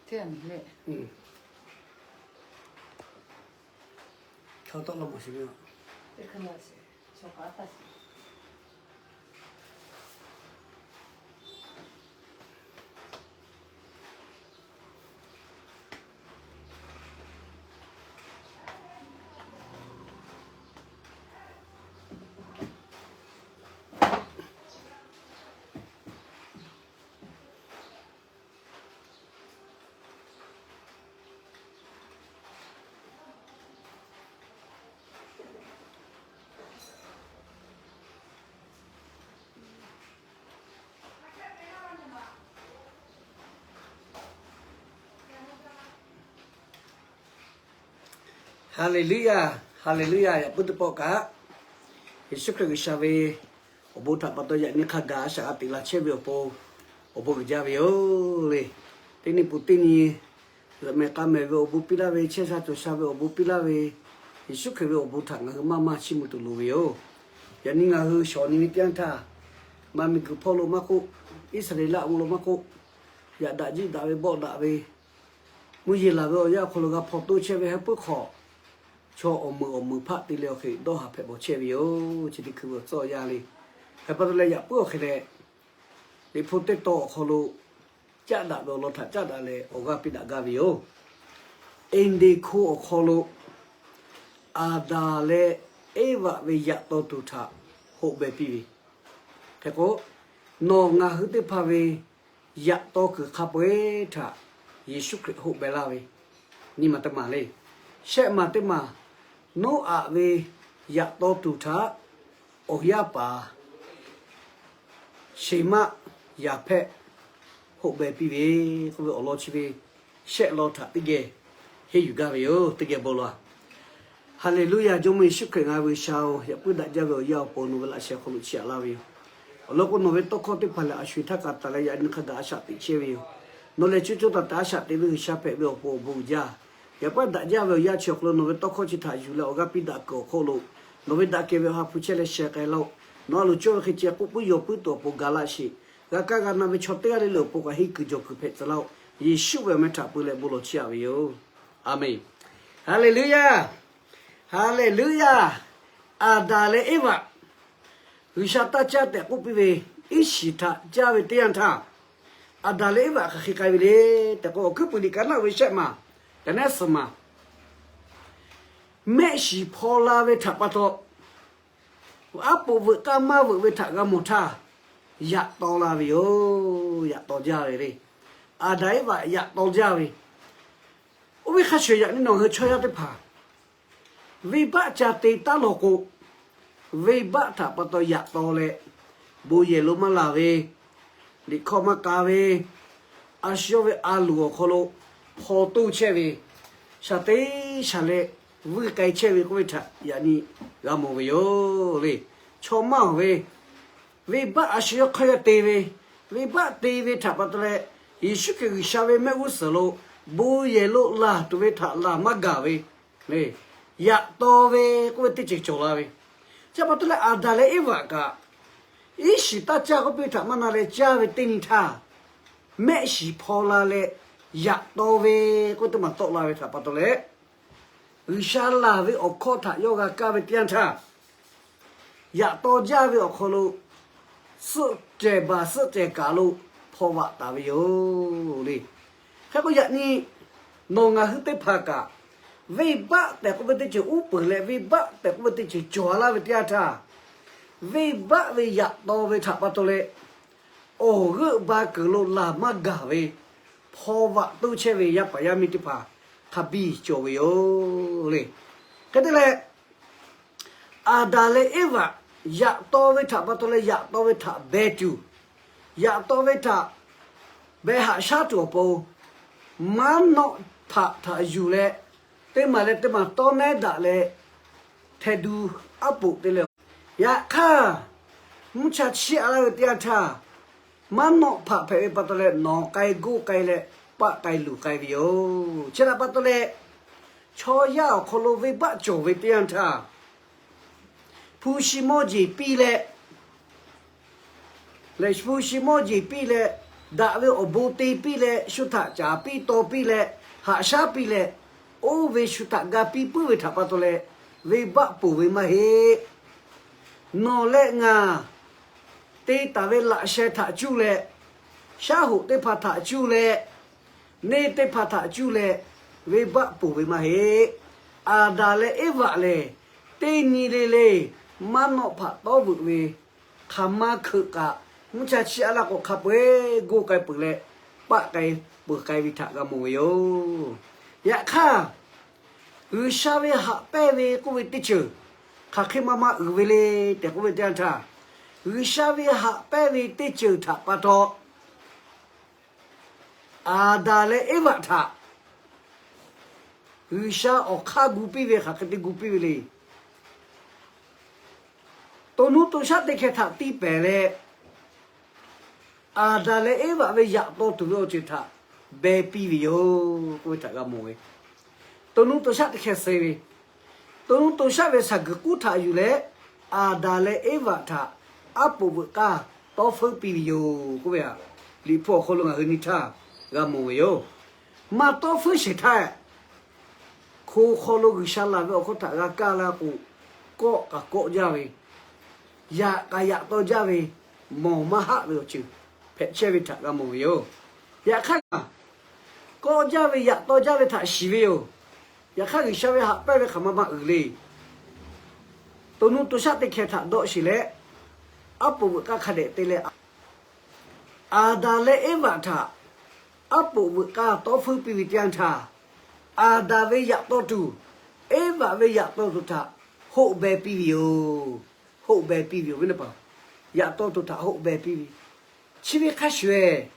Teˇ g'aˇ miˬ le. Chaw tawˆ la maˬ shiˍ ve a. Haˍleˍluˇyaˇ, haˍleˍluˇyaˇ. Yaꞈ puiˉ teˇ pawˆ kaꞈ, Yeˍsuˆ Hkriꞈ G'uiˬsha ve awˬ bon htaꞈ pa taw yaꞈ nyi hk'a gaˬ a shaꞈ g'a teꞈ la chehˇ ve awˬ pon awˬ bon uiˍ jaˇ ve yoˬ le. Teˇ nyi pun teˇ nyi, zuhꞈ mehˍ k'a mehˍ ve awˬ bon piˇ laˇ ve, chehˇ sha cawˬ sha ve awˬ bon piˇ laˇ ve, Yeˍsuˆ Hkriꞈ ve awˬ bon htaꞈ ngaˬ hui maˇ maˇ chiˇ mvuh tuˬ loˍ ve yoˬ. Yaꞈ nyi ngaˬ hui shawˍ nyi ve teˇ yanˇ htaˇ, maˇ miˬguiˬ hpawˇ lo maˇ k'oˆ, Iˉsaˍreˍlaˆ awˬ hk'aw lo maˇ k'oˆ, yaꞈ daꞈ jiˆ daꞈ ve bawˆ daꞈ ve, mvuhˇ yeˬ laˬ ve awˬ yanˇ awˬ hk'aw lo g'a hpaw toˇ chehˇ ve heh puiˉ hk'awꞈ, chaw awˬ meunˍ awˬ meunˍ hpaˆ te leh awˬ hk'e dawˇ haˍ hpehꞈ bawˬ chehˇ ve yoˬ. Chi teˇ hkui ve awˬ tcuhˉ awˬ yanˇ le. Hk'e pa taw leh yaꞈ puiˉ awˬ hk'e leh, Liꞈ hpu teˇ tawn awˬ hk'aw lo caˆ daꞈ ve awˬ lawn htaꞈ caˆ daꞈ leh awˬ g'aˇ piˇ daꞈ gaˇ ve yoˬ. Eˍdeˍ hko awˬ hk'aw lo Aˍdanˍ leh Eˇvaꞈ ve yaꞈ taw tuˬ htaꞈ hoˆ beh piˇ ve. Hk'e k'o, nawˬ ngaˬ hui teˇ hpaˍ ve yaꞈ taw kuiˬ hk'a peu-eˬ htaꞈ Yeˍsuˆ Hkriꞈ hoˆ beh laˇ ve nyi ma teˇ maˬ le. Shehˆ maˬ teˇ maˬ, Noˉaꞈ ve yaꞈ taw tuˬ htaꞈ awˬ yaˇ paˍ Sheˍmaˆ Yaˍhpehˆ hoˆ beh piˇ ve k'oˆ ve awˬ lawn chi ve shehˆ lawn htaꞈ teˇ geh henˇ yuˬ gaˇ ve yoˬ. Teˇ geh bon lawˬ. Haˍleˍluˇyaˇ. Jawˇmawˇ Yeˍsuˆ Hkriꞈ ngaˬ ve G'uiˬsha-oˬ, yaꞈ puiˉ daꞈ jaˇ ve awˬ yaˇ awˬ pon nawˬ ve laꞈ sheh awˬ hk'aw lo chiˇ aꞈ laˇ ve yoˬ. Awˬ lawn k'o, nawˬ ve tawˇ hkawˇ teˇ hpaˍ lehˬ, a sho-eˬ htaˇ kaꞈ taˍ leh yaꞈ nyi hk'a gaˬ a shaꞈ teꞈ chehˇ ve yoˬ. Nawˬ lehˬ co co taiˍ taiˍ a shaꞈ teꞈ ve G'uiˬsha hpehꞈ ve awˬ pon awˬ bon uiˍ jaˇ. Yaꞈ puiˉ daꞈ jaˇ ve awˬ yaˇ chi awˬ hk'aw lo nawˬ ve tawˇ hkawˇ chi htaꞈ yuˬ leh awˬ g'aˇ piˇ daꞈ kuiˬ awˬ hk'oˆ lo, nawˬ ve daꞈ kehˬ ve awˬ ha hpu chehˇ leh sheh k'ai laˇ-oˆ. Nawˬ a loˍ cawˇ ve hk'e ceh k'oˆ puiˉ yaw puiˉ tuˬ awˬ pon ga laˇ sheˍ. G'a kaˇ g'a na ve chaw teˇ g'aˇ le le awˬ pon kaꞈ henˇ kuiˬ jawˬ kuiˬ hpehꞈ tcuh laˇ-oˆ. Yeˍsuˆ ve awˬ meh htaꞈ peu leh bon lawˬ chiˇ aꞈ ve yoˬ. Aˍmenˍ. Haˍleˍluˇyaˇ. Haˍleˍluˇyaˇ. Aˍdanˍ leh Eˇvaꞈ G'uiˬsha taˇ caˇ tehꞈ k'oˆ piˇ ve, iˉ shiˍ htaꞈ caˇ ve teˇ yanˇ htaˇ, Aˍdanˍ leh Eˇvaꞈ hk'aˬ hk'e k'ai ve le tehꞈ k'o, awˬ hkuiˉ puiˍ liꞈ ka naˆ ve shehˆ maˬ, ka naˆ suhˍ maˬ, mehˆ shiˍ hpaw la ve htaꞈ pa taw, aˉ poꞈ veuꞈ k'aˇ maˇ veuꞈ ve htaꞈ g'a mawˬ htaˇ, yaꞈ taw la ve yoˬ. Yaꞈ taw jaˇ ve le. Aˍdanˍ Eˇvaꞈ yaꞈ taw jaˇ ve, oˇ ve hk'a shuˍ yaꞈ nyi nawˬ hui chaw yaˇ teˇ hpaˍ venˇbaˆ ca te taˉ lawˬ k'o, venˇbaˆ htaꞈ pa taw yaꞈ taw leh, bon yehˬ lo maˇ laˬ ve, liꞈ hkawˇ maˇ k'a ve, a shu yawˇ ve a loˍ awˬ hk'aw lo hpaw toˇ chehˇ ve, shaˍ teˇ shaˍ leh vuiˇ k'ai chehˇ ve k'oˆ ve htaꞈ yaꞈ nyi g'a mawˬ ve yoˬ le. Chaw maˇ ve, venˇbaˆ a shu yawˇ hk'aˇ yaˇ te ve, venˇbaˆ te ve htaꞈ pa taw leh, Yeˍsuˆ Hkriꞈ G'uiˬsha ve mehˆ g'uˇ suhˍ lo bon yehˬ lo laˬ tuˬ ve htaꞈ laˬ maˇ gaˬ ve, yaꞈ taw ve k'oˆ ve teˇ ceuˬ cawˬ la ve. Chi pa taw leh Aˍdanˍ leh Eˇvaꞈ kaꞈ, iˉ shiˍ taˇ caˇ k'oˆ piˇ ve htaꞈ maˇ na leh caˇ ve teˇ nyi htaˇ, mehˆ shiˍ hpaw la leh yaꞈ taw ve k'oˆ teˇ maˬ tawˆ la ve htaꞈ pa taw leh, G'uiˬsha laˬ ve awˬ hkawˇ htaꞈ yawˇ g'a kaˇ ve teˇ yanˇ htaˇ, yaꞈ taw jaˇ ve awˬ hk'aw lo suhˆ cehˬ baˬ suhˆ cehˬ kaˬ lo hpaw vaꞈ taˍ ve yoˬ le. Hk'e k'o yaꞈ nyi nawˬ ngaˬ hui teˇ hpaˍ kaꞈ, venˇbaˆ tehꞈ k'oˆ ve teˇ ceuˬ uˉ peunˍ leh venˇbaˆ tehꞈ k'oˆ ve teˇ ceuˬ cawˬ laˇ ve teˇ yanˇ htaˇ, venˇbaˆ ve yaꞈ taw ve htaꞈ pa taw leh, awˬ g'euˆ ba kuiˬ lo laˬ maˇ gaˬ ve hpaw vaꞈ toˇ chehˇ ve yaˇ paˍ yaˇ miˇ teˇ hpaˍ hk'a biˇ cawˬ ve yoˬ le. Hk'e te leh, Aˍdanˍ leh Eˇvaꞈ yaꞈ taw ve htaꞈ pa taw leh yaꞈ taw ve htaꞈ beh tuˬ, yaꞈ taw ve htaꞈ beh haꞈ shaˉ tuˬ awˬ pon, maˉ nawˆ hpaꞈ htaꞈ yuˬ leh, teˇ maˬ leh teˇ maˬ tawˇ nehˉ daꞈ leh, hteh du aˉ poꞈ te leh, yaꞈ hk'aˇ, mvuhˇ cha chiˇ aꞈ laˇ ve teˇ yanˇ htaˇ, maˉ nawˆ hpaꞈ hpehꞈ ve pa taw leh nawˬ k'ai goˇ k'ai leh paˆ k'ai luˬ k'ai ve yoˬ. Chi htaꞈ pa taw leh, chaw yaˇ awˬ hk'aw lo venˇbaˆ cawˬ ve teˇ yanˇ htaˇ, hpu shi mawˇ jeˬ piˇ leh, lehˬ hpu shi mawˇ jeˬ piˇ leh, daꞈ ve awˬ bon te piˇ leh, shu htaꞈ caˍ piˇ taw piˇ leh, haꞈ shaˉ piˇ leh, oˇ ve shu htaꞈ ga piˇ puiˉ ve htaꞈ pa taw leh, venˇbaˆ ponˬ ve maˇ heˆ. Nawˬ leh ngaˬ te taˍ ve laꞈ sheh htaꞈ cuˇ leh, shaˉ hoꞈ teˇ hpaˍ htaꞈ cuˇ leh, neˇ teˇ hpaˍ htaꞈ cuˇ leh, venˇbaˆ ponˬ ve maˇ heˆ. Aˍdanˍ leh Eˇvaꞈ lehˬ, teˇ nyi le le maˇ nawˆ hpaꞈ tawˉ veuꞈ ve hk'aˬ ma hkeuꞈ kaꞈ, mvuhˇ cha chiˇ aˉ laˇ k'o, hk'a peu-eˬ goˇ k'ai peuˬ leh, paˆ k'ai peuˬ k'ai ve htaꞈ g'a mawˬ ve yoˬ. Yaꞈ hk'aˇ, G'uiˬsha ve haꞈ pehnˇ ve k'oˆ ve teˇ ceuˬ hk'aˬ hk'e ma ma uiˍ ve le tehꞈ k'oˆ ve teˇ yanˇ htaˇ, G'uiˬsha ve haꞈ pehnˇ ve teˇ ceuˬ htaꞈ pa taw, Aˍdanˍ leh Eˇvaꞈ htaꞈ G'uiˬsha awˬ hk'aˇ gu piˇ ve hk'aˬ hk'e te gu piˇ ve le. To nuˇ to shaˉ teˇ hkeh htaꞈ tiˇ pehˍ leh, Aˍdanˍ leh Eˇvaꞈ ve yaꞈ taw tuˬ ve awˬ ceuˬ htaꞈ beh piˇ ve yoˬ k'oˆ ve htaꞈ g'a mawˬ ve. To nuˇ to shaˉ teˇ hkeh suh ve, to nuˇ to shaˉ ve shaˍ guiˬ k'uˉ htaꞈ yuˬ leh, Aˍdanˍ leh Eˇvaꞈ htaꞈ aˉ poꞈ veuꞈ k'aˇ tawˇ feuˉ piˇ ve yoˬ k'oˆ ve, Liꞈ hpu awˬ hk'aw lo ngaˬ hui nyi htaˇ g'a mawˬ ve yoˬ. Maˇ tawˇ feuˉ sheˍ htaˇ, hko hk'aw lo G'uiˬsha laˬ ve awˬ hkawˇ htaꞈ g'a kaˇ la k'o, kawˆ k'aꞈ kawˆ jaˇ ve, yaꞈ k'aꞈ yaꞈ taw jaˇ ve, mawˬ maˇ haˆ ve awˬ ceuˬ hpehꞈ chehˇ ve htaꞈ g'a mawˬ ve yoˬ. Yaꞈ hk'aˇ, kawˆ jaˇ ve yaꞈ taw jaˇ ve htaꞈ shiˍ ve yoˬ. Yaꞈ hk'aˇ, G'uiˬsha ve haꞈ pehnˇ ve hk'aˬ ma ma uiˍ le. To nuˇ to shaˉ teˇ hkeh htaꞈ dawˆ sheˍ leh, aˉ poꞈ veuꞈ k'aˇ hk'a dehꞈ te leh, Aˍdanˍ leh Eˇvaꞈ htaꞈ aˉ poꞈ veuꞈ k'aˇ tawˇ feuˉ piˇ ve teˇ yanˇ htaˇ, Aˍdanˍ ve yaꞈ taw tuˬ, Eˇvaꞈ ve yaꞈ taw tuˬ htaꞈ hoˆ beh piˇ ve yoˬ. Hoˆ beh piˇ ve yoˬ ve pa, yaꞈ taw tuˬ htaꞈ hoˆ beh piˇ ve. Chi ve hk'a shuˍ-eˬ,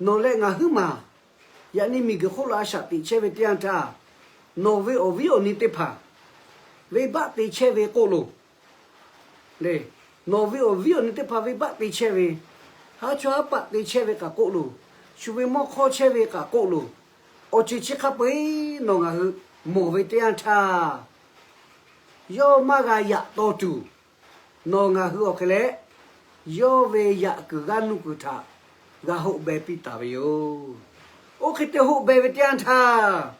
nawˬ leh ngaˬ huiˉ maˬ yaꞈ nyi miˬguiˬ hk'oˆ lo a shaꞈ teꞈ chehˇ ve teˇ yanˇ htaˇ, nawˬ ve awˬ viˉ awˬ nyi teˇ hpaˍ venˇbaˆ te chehˇ ve k'oˆ loˬ. Le, nawˬ ve awˬ viˉ awˬ nyi teˇ hpaˍ venˇbaˆ te chehˇ ve, haˉ chawˇ haˉ paˆ te chehˇ ve kaꞈ k'oˆ loˬ, shu ve mawˇ hk'awˇ chehˇ ve kaꞈ k'oˆ loˬ, awˬ ceuˬ chi hk'a peu-eˬ nawˬ ngaˬ hui mawˬ ve teˇ yanˇ htaˇ, yawˇ maˇ g'a yaꞈ taw tuˬ, nawˬ ngaˬ hui awˬ hk'e leh, yawˇ ve yaꞈ kuiˬ g'aˇ nuˇ kuiˬ htaꞈ g'a hoˆ beh piˇ taˍ ve yoˬ. Oˇ hk'e te hoˆ beh ve teˇ yanˇ htaˇ,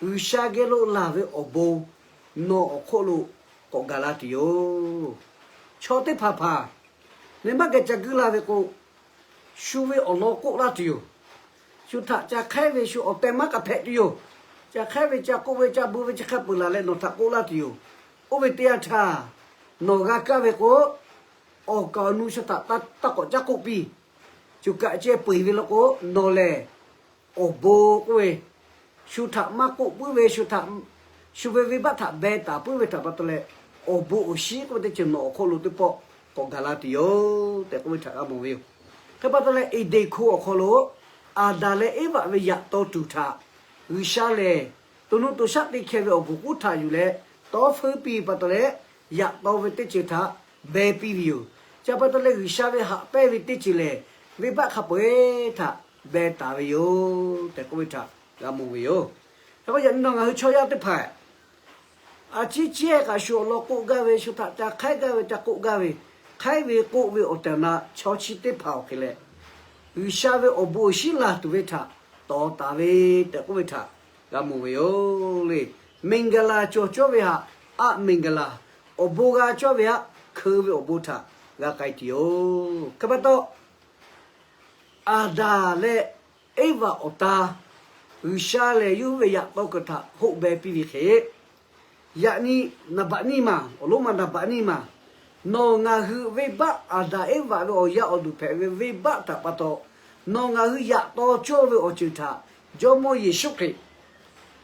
G'uiˬsha geh lo laˬ ve awˬ bon nawˬ awˬ hk'oˆ lo k'awꞈ gaˬ la tuˬ yoˬ. Chaw teˇ hpaˍ hpaˍ, neˇ maˇ geh ca guiˇ la ve k'o, shu ve awˬ lawn k'oˆ laˇ tuˬ yoˬ. Shu htaꞈ ca hk'aiˉ ve shu awˬ tehˬ maˇ k'aꞈ hpehꞈ tuˬ yoˬ. Ca hk'aiˉ ve ca k'oˆ ve ca bu ve chi hk'a peuˬ laˬ leh nawˬ htaꞈ k'oˆ laˇ tuˬ yoˬ. Oˇ ve teˇ yanˇ htaˇ, nawˬ g'a kaˇ ve k'o, awˬ kaˍ awˬ nu shu htaꞈ taˇ k'awꞈ caˉ k'oˆ piˇ. Shu kaꞈ ceh peu-eˬ ve law k'o, nawˬ lehˬ awˬ bon k'oˆ ve, shu htaꞈ maˇ k'oˆ puiˉ ve, shu htaꞈ, shu ve venˇbaˆ htaꞈ beh taˍ puiˉ ve htaꞈ pa taw leh, awˬ bon awˬ shinˉ k'oˆ ve teˇ ceuˬ nawˬ awˬ hk'oˆ lo teˇ pawˆ k'awꞈ gaˬ la tuˬ yoˬ tehꞈ k'oˆ ve htaꞈ g'a mawˬ ve yoˬ. Hk'e pa taw leh, Eˍdenˍ hko awˬ hk'aw lo Aˍdanˍ leh Eˇvaꞈ ve yaꞈ taw tuˬ htaꞈ G'uiˬsha lehˬ, to nuˇ to shaˉ teˇ hkeh ve awˬ guˬ k'uˉ htaꞈ yuˬ leh tawˇ feuˉ piˇ ve pa taw leh, yaꞈ taw ve teˇ ceuˬ htaꞈ beh piˇ ve yoˬ. Chi pa taw leh, G'uiˬsha ve haꞈ pehnˇ ve teˇ ceuˬ lehˬ, venˇbaˆ hk'a peu-eˬ htaꞈ beh taˍ ve yoˬ tehꞈ k'oˆ ve htaꞈ g'a mawˬ ve yoˬ. Hk'e k'o, yaꞈ nyi nawˬ ngaˬ hui chaw yaˇ teˇ hpaˍ, a ciˉ ciˉ kaꞈ shu awˬ lawn k'oˆ gaˇ ve, shu htaꞈ ca hk'aiˉ gaˇ ve, ca k'oˆ gaˇ ve, hk'aiˉ ve k'oˆ ve awˬ tehˬ awˬ na chaw chi teˇ hpaˍ awˬ hk'e leh, G'uiˬsha ve awˬ bon awˬ shinˉ laˬ tuˬ ve htaꞈ tawˍ taˍ ve tehꞈ k'oˆ ve htaꞈ g'a mawˬ ve yoˬ le. Miˬguiˬ laˬ cawˬ cawˇ ve htaꞈ aˆ miˬguiˬ laˬ, awˬ bon g'a cawˇ ve htaꞈ hkeu ve awˬ bon htaꞈ g'a k'ai tuˬ yoˬ. Hk'e pa taw, Aˍdanˍ leh Eˇvaꞈ awˬ ta, G'uiˬsha lehˬ yawˇ hui ve yaꞈ taw kuiˬ htaꞈ hoˆ beh piˇ ve hk'e, yaꞈ nyi naˍ baꞈ nyiˇ maˬ, awˬ lonˉ ma naˍ baꞈ nyiˇ maˬ, nawˬ ngaˬ hui venˇbaˆ Aˍdanˍ Eˇvaꞈ ve awˬ yaˇ awˬ duˬ hpehꞈ ve venˇbaˆ htaꞈ pa taw, nawˬ ngaˬ hui yaꞈ taw cawˇ ve awˬ ceuˬ htaꞈ Jawˇmawˇ Yeˍsuˆ Hkriꞈ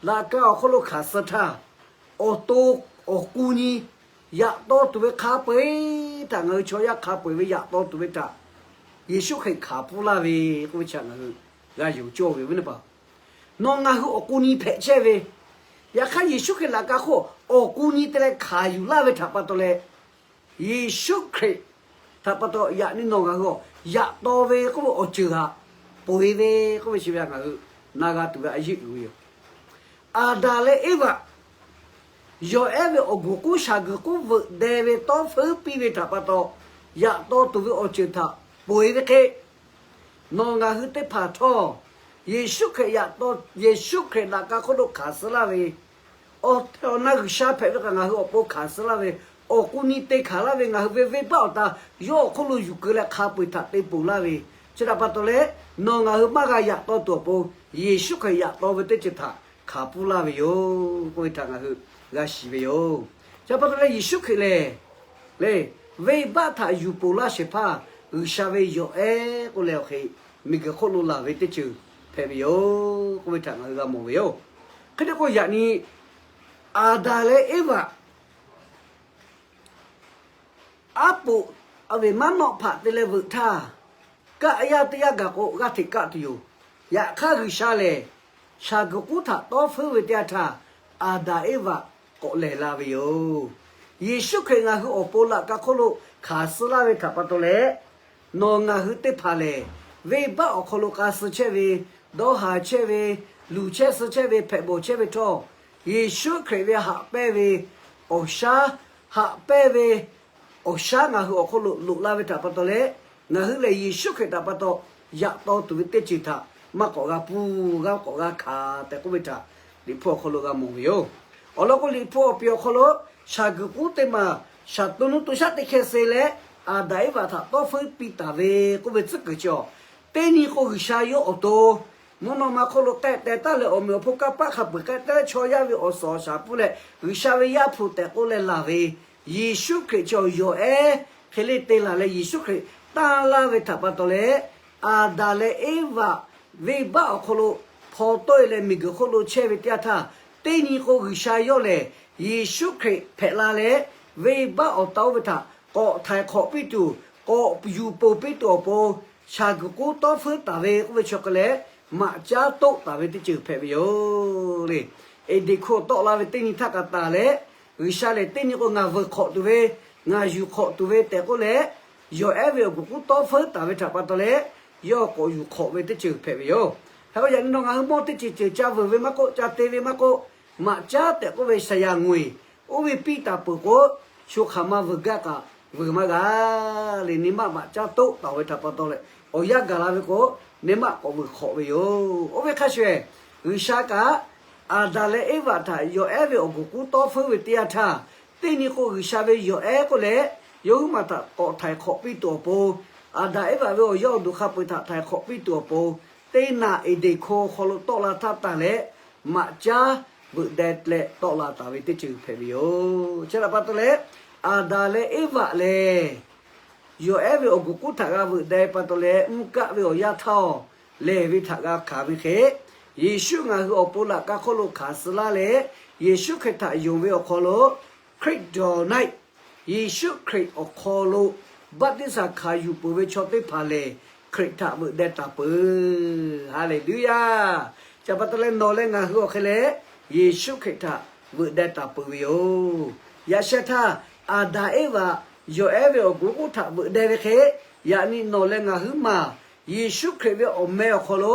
laꞈ ka awˬ hk'aw lo hkanˍ suh htaˇ, awˬ to awˬ k'u nyi yaꞈ taw tuˬ ve hk'a peu-eˬ htaꞈ ngaˬ hui chaw yaˇ hk'a peu-eˬ ve yaꞈ taw tuˬ ve htaꞈ Yeˍsuˆ Hkriꞈ hkanˍ pfuhˇ laˇ ve k'oˆ ve chi ngaˬ hui g'a yonˍ cawˇ ve ve pa. Nawˬ ngaˬ hui awˬ k'u nyi hpehꞈ chehˇ ve, yaꞈ hk'aˇ Yeˍsuˆ Hkriꞈ laꞈ ka hk'oˆ awˬ k'u nyi te leh hkanˍ yuˬ laˇ ve htaꞈ pa taw leh, Yeˍsuˆ Hkriꞈ htaꞈ pa taw yaꞈ nyi nawˬ ngaˬ hui yaꞈ taw ve k'oˆ ve awˬ ceuˬ htaꞈ peu-eˬ ve k'oˆ ve chi ve ngaˬ hui na g'a tuˬ ve a yeˇ uiˍ ve yoˬ. Aˍdanˍ leh Eˇvaꞈ yawˬ ehˉ ve awˬ guˬ k'uˉ shaˍ guiˬ k'uˉ veuꞈ deh ve tawˇ feuˉ piˇ ve htaꞈ pa taw, yaꞈ taw tuˬ ve awˬ ceuˬ htaꞈ peu-eˬ ve hk'e, Nawˬ ngaˬ hui teˇ hpaˍ htawˇ, Yeˍsuˆ Hkriꞈ yaꞈ taw, Yeˍsuˆ Hkriꞈ laꞈ ka hk'oˆ lo hkanˍ suh laˇ ve, awˬ htehꞈ awˬ na G'uiˬsha hpehꞈ ve kaꞈ ngaˬ hui awˬ pon hkanˍ suh laˇ ve, awˬ k'u nyi te hkanˍ laˇ ve, ngaˬ hui ve venˇbaˆ awˬ ta yawˇ awˬ hk'oˆ lo yuˬ keu leh hk'a peu-eˬ htaꞈ te ponˬ laˇ ve, chi htaꞈ pa taw leh, nawˬ ngaˬ hui maˇ g'a yaꞈ taw tuˬ awˬ pon, Yeˍsuˆ Hkriꞈ yaꞈ taw ve teˇ ceuˬ htaꞈ hkanˍ pfuhˇ laˇ ve yoˬ k'oˆ ve htaꞈ ngaˬ hui g'a shiˍ ve yoˬ. Chi htaꞈ pa taw leh Yeˍsuˆ Hkriꞈ lehˬ, lehˬ, venˇbaˆ htaꞈ yuˬ ponˬ laˇ shehˍ hpaˇ G'uiˬsha ve yawˬ ehˉ k'oˆ leh awˬ hk'e miˬguiˬ hk'oˆ lo laˬ ve teˇ ceuˬ hpehꞈ ve yoˬ k'oˆ ve htaꞈ ngaˬ hui g'a mawˬ ve yoˬ. Hk'e te k'o, yaꞈ nyi Aˍdanˍ leh Eˇvaꞈ aˉ poꞈ a ve maˉ nawˆ hpaꞈ te leh veuꞈ htaˇ, kaˆ yaˇ teˇ yanˇ gaˬ k'o g'aˇ hteꞈ kaˆ tuˬ yoˬ. Yaꞈ hk'aˇ, G'uiˬsha lehˬ shaˍ guiˬ k'uˉ htaꞈ tawˇ feuˉ ve teˇ yanˇ htaˇ, Aˍdanˍ Eˇvaꞈ k'awꞈ lehˬ la ve yoˬ. Yeˍsuˆ Hkriꞈ ngaˬ hui awˬ pon laꞈ ka hk'oˆ lo hkanˍ suh laˇ ve htaꞈ pa taw leh, nawˬ ngaˬ hui teˇ hpaˍ lehˬ, venˇbaˆ awˬ hk'aw lo k'a suh chehˇ ve, dawˇ haˍ chehˇ ve, luˬ chehˇ suh chehˇ ve, hpehꞈ bawˬ chehˇ ve htawˇ, Yeˍsuˆ Hkriꞈ ve haꞈ pehnˇ ve awˬ shaˉ, haꞈ pehnˇ ve awˬ shaˉ ngaˬ hui awˬ hk'oˆ lo loꞈ la ve htaꞈ pa taw leh, ngaˬ hui lehˬ Yeˍsuˆ Hkriꞈ htaꞈ pa taw yaꞈ taw tuˬ ve teˇ ceuˬ htaꞈ maˇ k'awꞈ g'a pfuhˇ, g'a k'awꞈ g'a hkanˍ tehꞈ k'oˆ ve htaꞈ Liꞈ hpu awˬ hk'aw lo g'a mawˬ ve yoˬ. Awˬ lawn k'o, Liꞈ hpu awˬ piˍ awˬ hk'aw lo shaˍ guiˬ k'uˉ teˇ maˬ shaˍ to nuˇ to shaˉ teˇ hkeh suh leh, Aˍdanˍ Eˇvaꞈ htaꞈ tawˇ feuˉ piˇ taˍ ve k'oˆ ve tcuhˉ kuiˬ chi awˬ, teˇ nyi k'o G'uiˬsha yawˇ awˬ to mvuhˇ naw ma hk'oˆ lo k'ehˆ teh taˉ leh awˬ meꞈ awˬ hponˇ kanˇ paˆ hk'a peu-eˬ k'ehˆ teh leh chaw yaˇ ve awˬ suhˍ awˬ shaˍ pfuhˇ leh G'uiˬsha ve Yaˇ hpu tehꞈ k'oˆ leh laˬ ve Yeˍsuˆ Hkriꞈ chi awˬ yawˬ ehˉ hk'e le te laˬ leh Yeˍsuˆ Hkriꞈ tanˇ laˇ ve htaꞈ pa taw leh, Aˍdanˍ leh Eˇvaꞈ venˇbaˆ awˬ hk'aw lo hpaw tawˆ e leh miˬguiˬ hk'oˆ lo chehˇ ve teˇ yanˇ htaˇ, teˇ nyi k'o G'uiˬsha yawˇ lehˬ Yeˍsuˆ Hkriꞈ hpehꞈ la leh, venˇbaˆ awˬ ta oˇ ve htaꞈ k'awꞈ htaiˍ hk'awꞈ piˇ tuˬ, k'awꞈ yuˬ ponˬ piˇ tuˬ awˬ pon, shaˍ guiˬ k'uˉ tawˇ feuˉ taˍ ve k'oˆ ve chi hk'e leh, maꞈ caˉ toˆ taˍ ve teˇ ceuˬ hpehꞈ ve yoˬ le. Eˍdenˍ hkuˇ tawˆ la ve teˇ nyi htaˇ kaꞈ taˍ leh, G'uiˬsha lehˬ teˇ nyi k'o ngaˬ vuiˬ hk'awꞈ tuˬ ve, ngaˬ yuˬ hk'awꞈ tuˬ ve tehꞈ k'oˆ leh, yawˬ ehˉ ve awˬ guˬ k'uˉ tawˇ feuˉ taˍ ve htaꞈ pa taw leh, yawˇ k'awꞈ yuˬ hk'awꞈ ve teˇ ceuˬ hpehꞈ ve yoˬ. Hk'e k'o, yaꞈ nyi nawˬ ngaˬ hui mawˇ teˇ ceuˬ ceuˬ ca vuiˬ ve maˇ k'oˆ, ca te ve maˇ k'oˆ, maꞈ caˉ tehꞈ k'oˆ ve shaˍ yaꞈ ngawˬ eˬ oˇ ve piˇ taˍ peuˬ k'o, shu hk'aˬ ma vuiˬ gaˇ kaꞈ vuiˬ maˇ g'a le. Neˇ maˆ maꞈ caˉ toˆ taˍ ve htaꞈ pa taw leh, awˬ yanˇ gaˬ la ve k'o, neˇ maˆ k'awꞈ vuiˬ hk'awꞈ ve yoˬ. Oˇ ve hk'a shuˍ, G'uiˬsha kaꞈ Aˍdanˍ leh Eˇvaꞈ htaꞈ yawˬ ehˉ ve awˬ guˬ k'uˉ tawˇ feuˉ ve teˇ yanˇ htaˇ, teˇ nyi k'o G'uiˬsha ve yawˬ ehˉ k'oˆ leh, yawˇ huiˉ maˬ htaꞈ k'awꞈ htaiˍ hk'awꞈ piˇ tuˬ awˬ pon, Aˍdanˍ Eˇvaꞈ ve awˬ yawˇ awˬ duˬ hk'a peu-eˬ htaꞈ htaiˍ hk'awꞈ piˇ tuˬ awˬ pon, teˇ naꞈ Eˍdenˍ hkuˇ awˬ hk'aw lo tawˆ la htaˇ taˍ leh, maꞈ caˉ veuꞈ deh leh tawˆ la taˍ ve teˇ ceuˬ hpehꞈ ve yoˬ. Chi htaꞈ pa taw leh, Aˍdanˍ leh Eˇvaꞈ lehˬ, yawˬ ehˉ ve awˬ guˬ k'uˉ htaꞈ g'a veuꞈ deh pa taw leh, mvuhˇ kaˆ ve awˬ yanˇ htaˇ lehˬ ve htaꞈ g'a hkanˍ ve hk'e, Yeˍsuˆ ngaˬ hui awˬ pon laꞈ ka hk'oˆ lo hkanˍ suh laˇ leh, Yeˍsuˆ Hkriꞈ htaꞈ yonˍ ve awˬ hk'aw lo, Hkriꞈ dawˬ naˆ, Yeˍsuˆ Hkriꞈ awˬ hk'aw lo baˆtiˆsaˬ hkanˍ yuˬ peuˬ ve chaw teˇ hpaˍ lehˬ, Hkriꞈ htaꞈ veuꞈ deh taˍ peuˬ. Haˍleˍluˇyaˇ. Chi pa taw leh nawˬ leh ngaˬ hui awˬ hk'e leh, Yeˍsuˆ Hkriꞈ htaꞈ veuꞈ deh taˍ peuˬ ve yoˬ. Yaꞈ sheh htaˇ, Aˍdanˍ Eˇvaꞈ yawˬ ehˉ ve awˬ guˬ k'uˉ htaꞈ veuꞈ deh ve hk'e, yaꞈ nyi nawˬ leh ngaˬ huiˉ maˬ Yeˍsuˆ Hkriꞈ ve awˬ meh awˬ hk'aw lo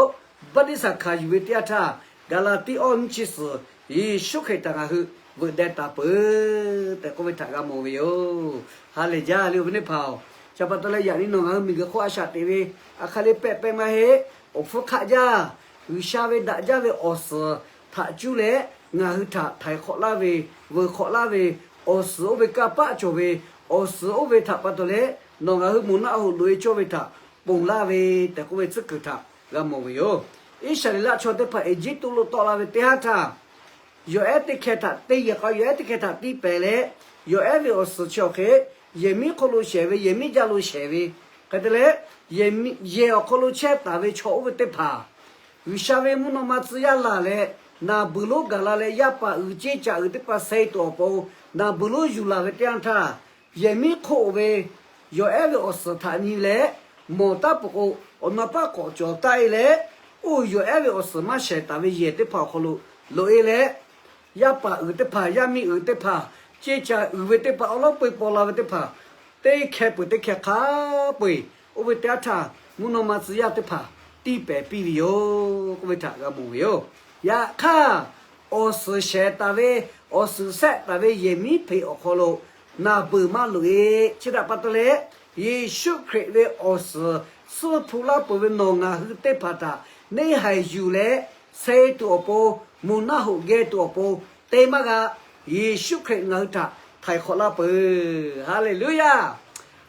baˆtiˆsaˬ hkanˍ yuˬ ve teˇ yanˇ htaˇ, Gaˍlaˍtiˆ awˇ nyiˇ chi suhˍ Yeˍsuˆ Hkriꞈ htaꞈ ngaˬ hui veuꞈ deh taˍ peuˬ tehꞈ k'oˆ ve htaꞈ g'a mawˬ ve yoˬ. Haˍleˍluˇyaˇ, le awˬ viˉ teˇ hpaˍ-oˬ, chi pa taw leh yaꞈ nyi nawˬ ngaˬ hui miˬguiˬ hk'oˆ a shaꞈ teꞈ ve, a hk'aˬ le pehˆ pehˆ maˇ heˆ. Awˬ hpfuhˇ hk'aˆ jaˇ, G'uiˬsha ve daꞈ jaˇ ve awˬ suhˍ htaꞈ cuˇ leh, ngaˬ hui htaꞈ htaiˍ hk'awꞈ laˇ ve, vuiˬ hk'awꞈ laˇ ve, awˬ suhˍ oˇ ve kanˇ paˆ cawˬ ve, awˬ suhˍ oˇ ve htaꞈ pa taw leh, nawˬ ngaˬ hui moˬ naˆ hoꞈ loꞈ e cawˇ ve htaꞈ ponˬ laˇ ve tehꞈ k'oˆ ve tcuhˉ kuiˬ htaꞈ g'a mawˬ ve yoˬ. Iˉsaˍreˍlaˆ chaw teˇ hpaˍ Eˇjiˇtuꞈ lo tawˆ la ve teˇ haˉ htaˇ, yawˬ ehˉ teˇ hkeh htaꞈ teˇ yehˬ k'a yawˬ ehˉ teˇ hkeh htaꞈ tiˇ pehˍ leh, yawˬ ehˉ ve awˬ suhˍ chi awˬ hk'e, yehˬ miˉ hk'oˆ lo shehˍ ve, yehˬ miˉ jaˇ lo shehˍ ve, hk'e te leh, yehˬ awˬ hk'aw lo chehˇ taˍ ve chaw oˇ ve teˇ hpaˍ, G'uiˬsha ve mvuhˇ naw ma tcuh yaˇ laˬ leh, naˬ beuˬ lonˉ gaˬ la leh yaˇ paˍ uiˍ ceˇ caꞈ uiˍ teˇ hpaˍ seh tuˬ awˬ pon, naˬ beuˬ lonˉ yuˬ laˬ ve teˇ yanˇ htaˇ, yehˬ miˉ hk'oˆ ve yawˬ ehˉ ve awˬ suhˍ htaꞈ nyi leh, mawˬ taˉ peuˬ k'o, awˬ na paˆ k'awꞈ cawˬ taˆ e leh, oˇ yawˬ ehˉ ve awˬ suhˍ maˇ shehˍ taˍ ve yehˬ teˇ hpaˍ awˬ hk'aw lo loꞈ e leh, yaˇ paˍ uiˍ teˇ hpaˍ, yaˇ miˇ uiˍ teˇ hpaˍ, ceˇ caꞈ uiˍ ve teˇ hpaˍ, awˬ lawˉ peu paw la ve teˇ hpaˍ, teˇ hkeh peuˬ teˇ hkeh hk'a peu-eˬ oˇ ve teˇ yanˇ htaˇ, mvuhˇ naw ma tcuh yaˇ teˇ hpaˍ tiˇ pehˍ piˇ ve yoˬ k'oˆ ve htaꞈ g'a mawˬ ve yoˬ. Yaꞈ hk'aˇ, awˬ suhˍ shehˍ taˍ ve, awˬ suhˍ shehˍ taˍ ve yehˬ miˉ hpeꞈ awˬ hk'aw lo naˬ beuˬ maˇ loꞈ e. Chi htaꞈ pa taw leh, Yeˍsuˆ Hkriꞈ ve awˬ suhˍ suhˆ hpu laˇ peuˬ ve nawˬ ngaˬ hui teˇ hpaˍ htaꞈ neˇ haiˬ yuˬ leh, suh tuˬ awˬ pon, moˬ naˆ hoꞈ geh tuˬ awˬ pon te maˇ g'a. Yeˍsuˆ Hkriꞈ ngaˬ hui htaꞈ htaiˍ hk'awꞈ laˇ peuˬ. Haˍleˍluˆyaˇ.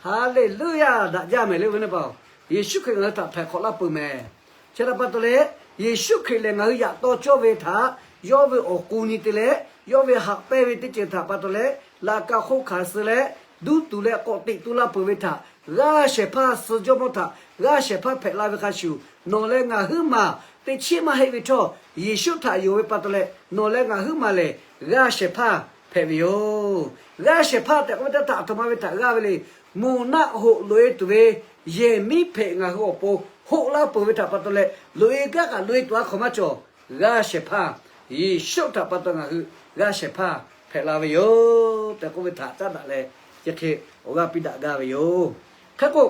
Haˍleˍluˆyaˇ. Daꞈ jaˇ mehˍ le ve neˇ paˍ-oˬ. Yeˍsuˆ Hkriꞈ ngaˬ hui htaꞈ htaiˍ hk'awꞈ laˇ peuˬ mehˍ. Chi htaꞈ pa taw leh, Yeˍsuˆ Hkriꞈ lehˬ ngaˬ hui yaꞈ taw cawˇ ve htaꞈ yawˇ ve awˬ k'u nyi te leh, yawˇ ve haꞈ pehnˇ ve teˇ ceuˬ htaꞈ pa taw leh, laꞈ ka hk'oˆ hkanˍ suh leh, duˇ tuˬ leh k'awꞈ teꞈ tu la peuˬ ve htaꞈ g'aˇ shehˍ hpaˇ, suh jawˇmawˇ htaꞈ g'aˇ shehˍ hpaˇ hpehꞈ la ve hk'a shuˍ, nawˬ leh ngaˬ huiˉ maˬ teˇ chiˉ maˇ heˆ ve htawˇ, Yeˍsuˆ htaꞈ yonˍ ve pa taw leh nawˬ leh ngaˬ huiˉ maˬ lehˬ g'aˇ shehˍ hpaˇ hpehꞈ ve yoˬ. G'aˇ shehˍ hpaˇ tehꞈ k'oˆ ve teˇ htaꞈ aˬ htoꞈ ma ve htaꞈ g'aˇ ve le. Moˬ naˆ hoꞈ loꞈ-e tuˬ ve yehˬ miˉ hpehꞈ ngaˬ hui awˬ pon hoˆ laˇ peuˬ ve htaꞈ pa taw leh, loꞈ-e gaˇ kaꞈ loꞈ-e tuˬ a hk'awꞈ maˇ cawˬ. G'aˇ shehˍ hpaˇ, Yeˍsuˆ htaꞈ pa taw ngaˬ hui g'aˇ shehˍ hpaˇ hpehꞈ la ve yoˬ tehꞈ k'oˆ ve htaꞈ caˉ daꞈ leh, chi hk'e awˬ g'aˇ piˇ daꞈ gaˇ ve yoˬ. Hk'e k'o,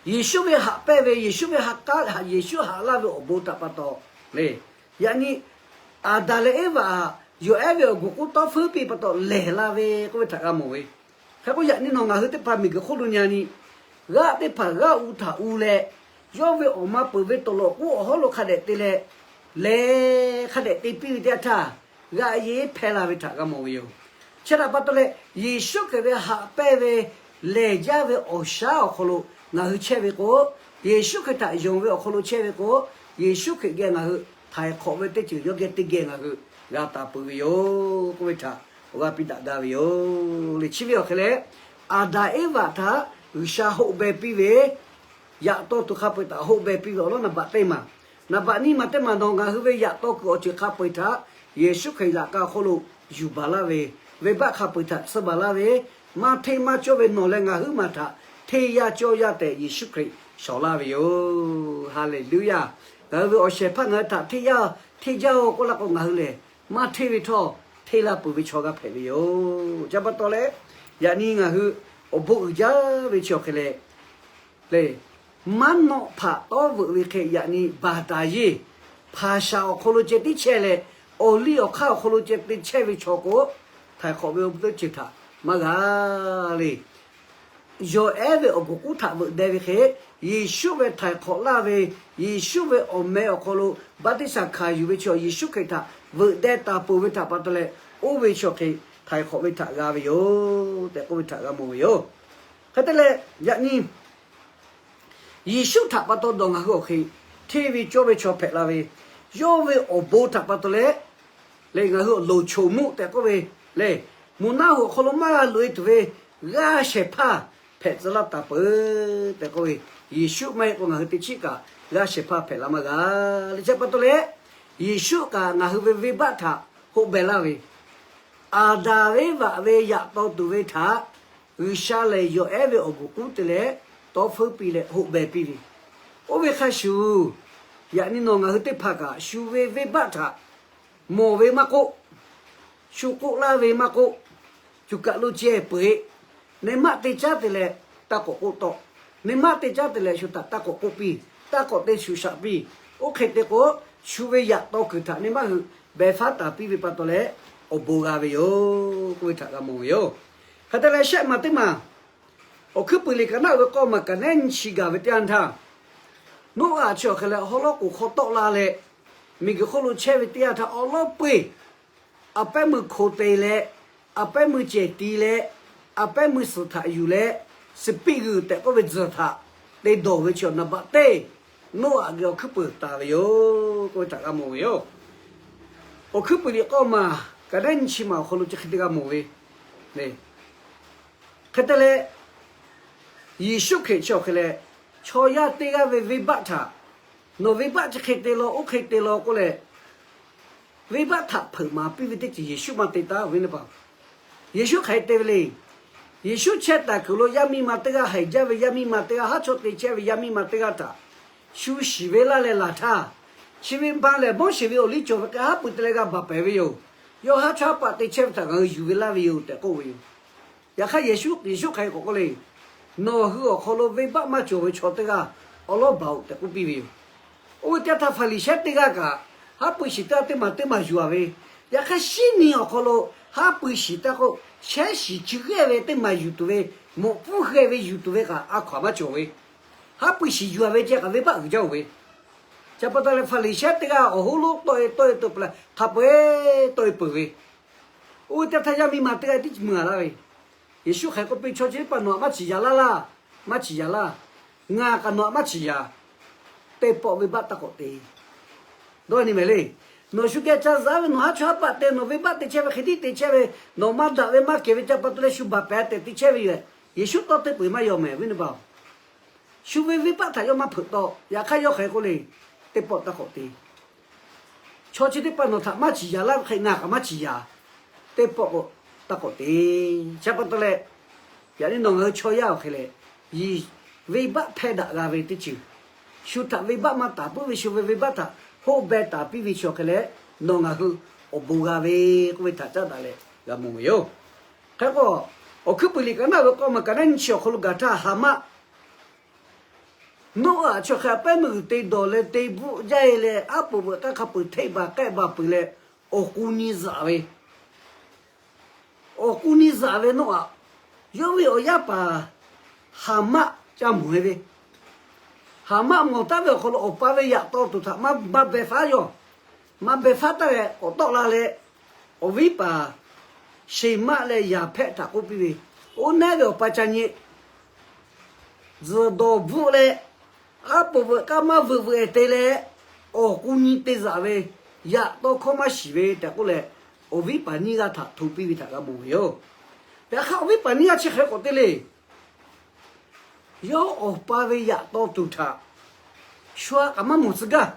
Yeˍsuˆ ve haꞈ pehnˇ ve, Yeˍsuˆ ve ha k'aˉ, Yeˍsuˆ haꞈ laˇ ve awˬ bon htaꞈ pa taw le, yaꞈ nyi Aˍdanˍ leh Eˇvaꞈ yawˬ ehˉ ve awˬ guˬ k'oˆ tawˇ feuˉ piˇ pa taw lehˬ la ve k'oˆ ve htaꞈ g'a mawˬ ve. Hk'e k'o, yaꞈ nyi nawˬ ngaˬ hui teˇ hpaˍ miˬguiˬ hk'oˆ lo nyi a nyi, g'aˇ teˇ hpaˍ g'aˇ uˉ htaꞈ uˉ leh, yawˇ ve awˬ ma peuˬ ve tawˍ lawꞈ k'oˆ awˬ hawˉ lo hk'a dehꞈ te leh, lehˬ hk'a dehꞈ te piˇ ve teˇ yanˇ htaˇ, g'aˇ yeˇ hpehˇ la ve htaꞈ g'a mawˬ ve yoˬ. Chi htaꞈ pa taw leh, Yeˍsuˆ Hkriꞈ ve haꞈ pehnˇ ve lehˬ jaˇ ve awˬ shaˉ awˬ hk'aw lo ngaˬ hui chehˇ ve k'o, Yeˍsuˆ Hkriꞈ htaꞈ yonˍ ve awˬ hk'aw lo chehˇ ve k'o, Yeˍsuˆ Hkriꞈ geh ngaˬ hui htaiˍ hk'awꞈ ve teˇ ceuˬ yawˇ geh teˇ geh ngaˬ hui g'a taˍ peuˬ ve yoˬ k'oˆ ve htaꞈ awˬ g'aˇ piˇ daꞈ gaˇ ve yoˬ. Leh chi ve awˬ hk'e leh, Aˍdanˍ Eˇvaꞈ htaꞈ G'uiˬsha hoˆ beh piˇ ve, yaꞈ taw tuˬ hk'a peu-eˬ htaꞈ hoˆ beh piˇ ve awˬ lawn naˍ baꞈ teˇ maˬ. Naˍ baꞈ nyiˇ maˬ teˇ maˬ nawˬ ngaˬ hui ve yaꞈ taw kuiˬ awˬ ceuˬ hk'a peu-eˬ htaꞈ Yeˍsuˆ Hkriꞈ laꞈ ka awˬ hk'aw lo yuˬ baˬ laˇ ve, venˇbaˆ hk'a peu-eˬ htaꞈ tsuhˇ baˬ laˇ ve, maˇ hteˇ maˇ cawˇ ve nawˬ leh ngaˬ huiˉ maˬ htaꞈ hteˇ yaˇ cawˇ yaˇ tehꞈ Yeˍsuˆ Hkriꞈ shawˍ laˇ ve yoˬ. Haˍleˍluˆyaˇ. Ngaˬ hui ve awˬ shehˍ hpaˇ ngaˬ hui htaꞈ hteˇ yaˇ hteˇ jaˇ-oˬ k'oˆ la k'o, ngaˬ hui lehˬ maˇ hteˇ ve htawˇ hteˇ laˇ peuˬ ve chaw g'a hpehꞈ ve yoˬ. Chi pa taw leh, yaꞈ nyi ngaˬ hui awˬ bon uiˍ jaˇ ve chi awˬ hk'e leh, leh, maˉ nawˆ hpaꞈ tawˉ veuꞈ ve hk'e yaꞈ nyi baˬ taˍ yeˇ, hpaˍ shaˍ awˬ hk'aw lo ceh tiˉ chehˇ leh, awˬ liˇ awˬ hk'aˇ awˬ hk'aw lo ceh te chehˇ ve chaw k'o, htaiˍ hk'awꞈ ve awˬ bon teˇ ceuˬ htaꞈ maˇ g'a le. Yawˬ ehˉ ve awˬ guˬ k'uˉ htaꞈ veuꞈ deh ve hk'e, Yeˍsuˆ ve htaiˍ hk'awꞈ laˇ ve, Yeˍsuˆ ve awˬ meh awˬ hk'aw lo baˆtiˆsaˬ hkanˍ yuˬ ve chaw Yeˍsuˆ Hkriꞈ htaꞈ veuꞈ deh taˍ peuˬ ve htaꞈ pa taw leh, oˇ ve chaw hk'e htaiˍ hk'awꞈ ve htaꞈ g'a ve yoˬ tehꞈ k'oˆ ve htaꞈ g'a mawˬ ve yoˬ. Hk'e te leh, yaꞈ nyi Yeˍsuˆ htaꞈ pa taw dawˬ ngaˬ hui awˬ hk'e hteˇ ve cawˇ ve chaw hpehꞈ la ve, yawˇ ve awˬ bon htaꞈ pa taw leh, leh ngaˬ hui awˬ loˍ choˬ muˆ tehꞈ k'oˆ ve, leh, moˬ naˆ hoꞈ awˬ hk'aw lo maˇ g'a loꞈ-e tuˬ ve g'aˇ shehˍ hpaˇ hpehꞈ tcuh laˇ taˍ peuˬ tehꞈ k'oˆ ve, Yeˍsuˆ maˇ heˆ k'o ngaˬ hui teˇ chiˉ kaꞈ g'aˇ shehˍ hpaˇ hpehꞈ la maˇ g'a. Leh chi pa taw leh, Yeˍsuˆ kaꞈ ngaˬ hui ve venˇbaˆ htaꞈ hoˆ beh laˇ ve, Aˍdanˍ Eˇvaꞈ ve yaꞈ taw tuˬ ve htaꞈ G'uiˬsha lehˬ yawˬ ehˉ ve awˬ guˬ k'uˉ te leh tawˇ feuˉ piˇ leh hoˆ beh piˇ ve, oˇ ve hk'a shuˍ, yaꞈ nyi nawˬ ngaˬ hui teˇ hpaˍ kaꞈ shu ve venˇbaˆ htaꞈ mawˬ ve maˇ k'oˆ, shu k'oˆ laˇ ve maˇ k'oˆ, shu kaˬ lo ceh peuˬ-eˬ. Neˇ maˆ te caˉ te leh taˇ k'awꞈ k'oˆ tawˆ. Neˇ maˆ te caˉ te leh shu htaꞈ taˇ k'awꞈ k'oˆ piˇ, taˇ k'awꞈ te shuˍ shaꞈ piˇ. Oˇ hk'e te k'o, shu ve yaꞈ taw kuiˬ htaꞈ neˇ maˆ hui behˬ faˉ taˍ piˇ ve pa taw leh, awˬ bon g'a ve yoˬ k'oˆ ve htaꞈ g'a mawˬ ve yoˬ. Hk'e te leh shehˆ maˬ teˇ maˬ, awˬ hkuiˉ puiˍ liꞈ kaꞈ naˆ ve k'awˇ maˬ kaꞈ nehˉ nyi chi gaˬ ve teˇ yanˇ htaˇ, Noˉaꞈ chi awˬ hk'e leh haw lawˉ k'oˍ hk'aw tawˆ la leh, miˬguiˬ hk'oˆ lo chehˇ ve teˇ yanˇ htaˇ awˬ lawˉ peu-eˬ, a pehˉ meuˇ hko te leh, a pehˉ meuˇ cehˬ ti leh, a pehˉ meuˇ suhˍ htaꞈ yuˬ leh, suhˍ piˆ g'uiˬ tehꞈ k'oˆ ve tzuhˬ htaꞈ te dawˬ ve chi awˬ naˍ baꞈ teˇ Noˉaꞈ geh awˬ hkuiˉ puiˍ taˍ ve yoˬ k'oˆ ve htaꞈ g'a mawˬ ve yoˬ. Awˬ hkuiˉ puiˍ liꞈ k'awˇ maˬ kaꞈ nehˉ nyi chi maˬ awˬ hk'aw lo chi hk'e te g'a mawˬ ve, hk'e te leh, Yeˍsuˆ Hkriꞈ chi awˬ hk'e leh, chaw yaˇ teˇ g'aˇ ve venˇbaˆ htaꞈ, nawˬ venˇbaˆ chi hk'e te law, oˇ hk'e te law k'oˆ leh, venˇbaˆ htaꞈ hpeuꞈ maˍ piˇ ve teˇ ceuˬ Yeˍsuˆ maˇ te taˍ ve le paˍ. Yeˍsuˆ hk'aˬ hk'e te ve le. Yeˍsuˆ chehˇ taˍ kuiˬ lo yaˇ miˇ ma teˇ g'aˇ, haiˬ jaˇ ve yaˇ miˇ ma teˇ g'aˇ, haˉ chawˇ te chehˇ ve yaˇ miˇ ma teˇ g'aˇ htaꞈ shu shiˍ ve laˇ leh laˬ htaˇ, chi ve ma lehˬ Moˉseˍ ve awˬ liˇ cawˬ ve k'ai haˉ pui te leh g'a baˬ pehˍ ve yoˬ. Yawˇ haˉ chawˇ haˉ paˆ te chehˇ ve htaꞈ ngaˬ hui yuˬ ve laˇ ve yoˬ tehꞈ k'oˆ ve yoˬ. Yaꞈ hk'aˇ Yeˍsuˆ, Yeˍsuˆ hk'aˬ hk'e k'awꞈ k'oˆ le, nawˬ hui awˬ hk'aw lo venˇbaˆ maˇ cawˬ ve chaw teˇ g'aˇ awˉ lawˉ baˬ-oꞈ tehꞈ k'oˆ piˇ ve yoˬ. Oˇ ve teˇ yanˇ htaˇ Hpaˍriˍsehˇ teˇ g'aˇ kaꞈ, haˉ pui shiˍ teˇ g'aˇ teˇ maˬ teˇ maˬ yuˬ-a ve, yaꞈ hk'aˇ shiˉ nyi awˬ hk'aw lo haˉ pui shiˍ teˇ g'aˇ k'o, shehˉ shiˍ chi g'ehˇ ve teˇ maˬ yuˬ tuˬ ve, mawꞈ pfuhˇ g'ehˇ ve yuˬ tuˬ ve kaꞈ a hkaw-anˬ maˇ cawˬ ve, Haˉ pui shiˍ yuˬ-a ve ceh kaꞈ venˇbaˆ uiˍ jaˇ-oˬ ve. Chi pa taw leh Hpaˍriˍsehˇ teˇ g'aˇ awˬ hoˉ lonˉ tawˆ-e tawˆ-e teuꞈ peuˬ leh hk'a peu-e tawˆ-e peuˬ ve. Oˇ ve teˇ htaˇ yaˇ miˇ ma teˇ g'aˇ tiˉ maˇ g'a laˇ ve. Yeˍsuˆ hk'aˬ hk'e k'oˆ piˇ, Chaw chi teˇ hpaˍ nawˬ htaꞈ maˇ chiˇ yaꞈ laˇ laˇ, maˇ chiˇ yaꞈ laˇ. Ngaˬ kaꞈ nawˬ htaꞈ maˇ chiˇ yaꞈ. Teˇ pawˆ venˇbaˆ taˇ k'awꞈ te. Dawˇ nyi mehˍ le. Nawˬ shu geh ca zaˉ ve nawˬ haˉ chaw haˉ paˆ te, nawˬ venˇbaˆ te chehˇ ve hk'e tiˉ te chehˇ ve, nawˬ maˇ daꞈ ve maˇ kehˬ ve ca pa taw leh shu baˬ pehˍ tehꞈ te chehˇ ve yoˬ. Yeˍsuˆ tawˇ teˇ peuˬ maˇ yaw mehˍ viˉ nyi paˍ-oˬ. Shu ve venˇbaˆ htaꞈ yawˇ maˇ hpeuꞈ taw. Yaꞈ hk'aˇ yawˇ hk'aˬ hk'e k'oˆ le, Teˇ pawˆ taˇ k'awꞈ te. Chaw chi teˇ hpaˍ nawˬ htaꞈ maˇ chiˇ yaꞈ laˇ ve hk'e ngaˬ kaꞈ maˇ chiˇ yaꞈ. Teˇ pawˆ k'o taˇ k'awꞈ te. Chi pa taw leh, yaꞈ nyi nawˬ ngaˬ hui chaw yaˇ awˬ hk'e leh, venˇbaˆ hpehˇ daꞈ g'a ve teˇ ceuˬ, shu htaꞈ venˇbaˆ maˇ taˍ puiˉ ve, shu ve venˇbaˆ htaꞈ hoˆ beh taˍ piˇ ve chi awˬ hk'e leh, nawˬ ngaˬ hui awˬ bon g'a ve k'oˆ ve htaꞈ caˉ daꞈ leh g'a mawˬ ve yoˬ. Hk'e k'o, Awˬ hkuiˉ puiˍ liꞈ kaꞈ naˆ ve k'awˇ maˬ kaꞈ naˆ nyi chi awˬ hk'aw lo gaˬ htaˇ Haˍmaˆ Noˉaꞈ chi awˬ hk'e a pehˉ meuˇ g'uiˬ te dawˬ leh te bvuhˆ jaˇ-e leh, aˉ poꞈ veuꞈ k'aˇ hk'a peuˬ hteˆ baˬ k'ehˆ baˬ peuˬ leh, awˬ k'u nyi zaꞈ ve, awˬ k'u nyi zaꞈ ve Noˉaꞈ, yawˇ ve awˬ yaˇ paˍ Haˍmaˆ ca mawˬ-e ve, Haˍmaˆ mawˬ taˉ ve awˬ hk'aw lo awˬ pa ve yaꞈ taw tuˬ htaꞈ maˇ beh faˉ yoˬ. Maˇ beh faˉ taˉ leh k'awꞈ tawˆ la leh, awˬ viˉ paˍ Sheˍmaˆ leh Yaˍhpehˆ htaꞈ k'oˆ piˇ ve, Oˇ nehˉ ve awˬ pa ca nyi, tzuhˬ dawˬ bvuhˆ leh, aˉ poꞈ veuꞈ k'aˇ maˇ veuꞈ veuꞈ-e te leh, awˬ k'u nyi te zaꞈ ve, yaꞈ taw hkawˇ maˇ shiˍ ve tehꞈ k'oˆ leh, awˬ viˉ paˍ nyiˇ g'aˇ htaꞈ hto piˇ ve htaꞈ g'a mawˬ ve yoˬ. Yaꞈ hk'aˇ awˬ viˉ paˍ nyiˇ g'aˇ chi hk'e k'awꞈ te le. Yawˇ awˬ pa ve yaꞈ taw tuˬ htaꞈ shu htaꞈ kaꞈ maˇ mawˬ tcuh gaˇ.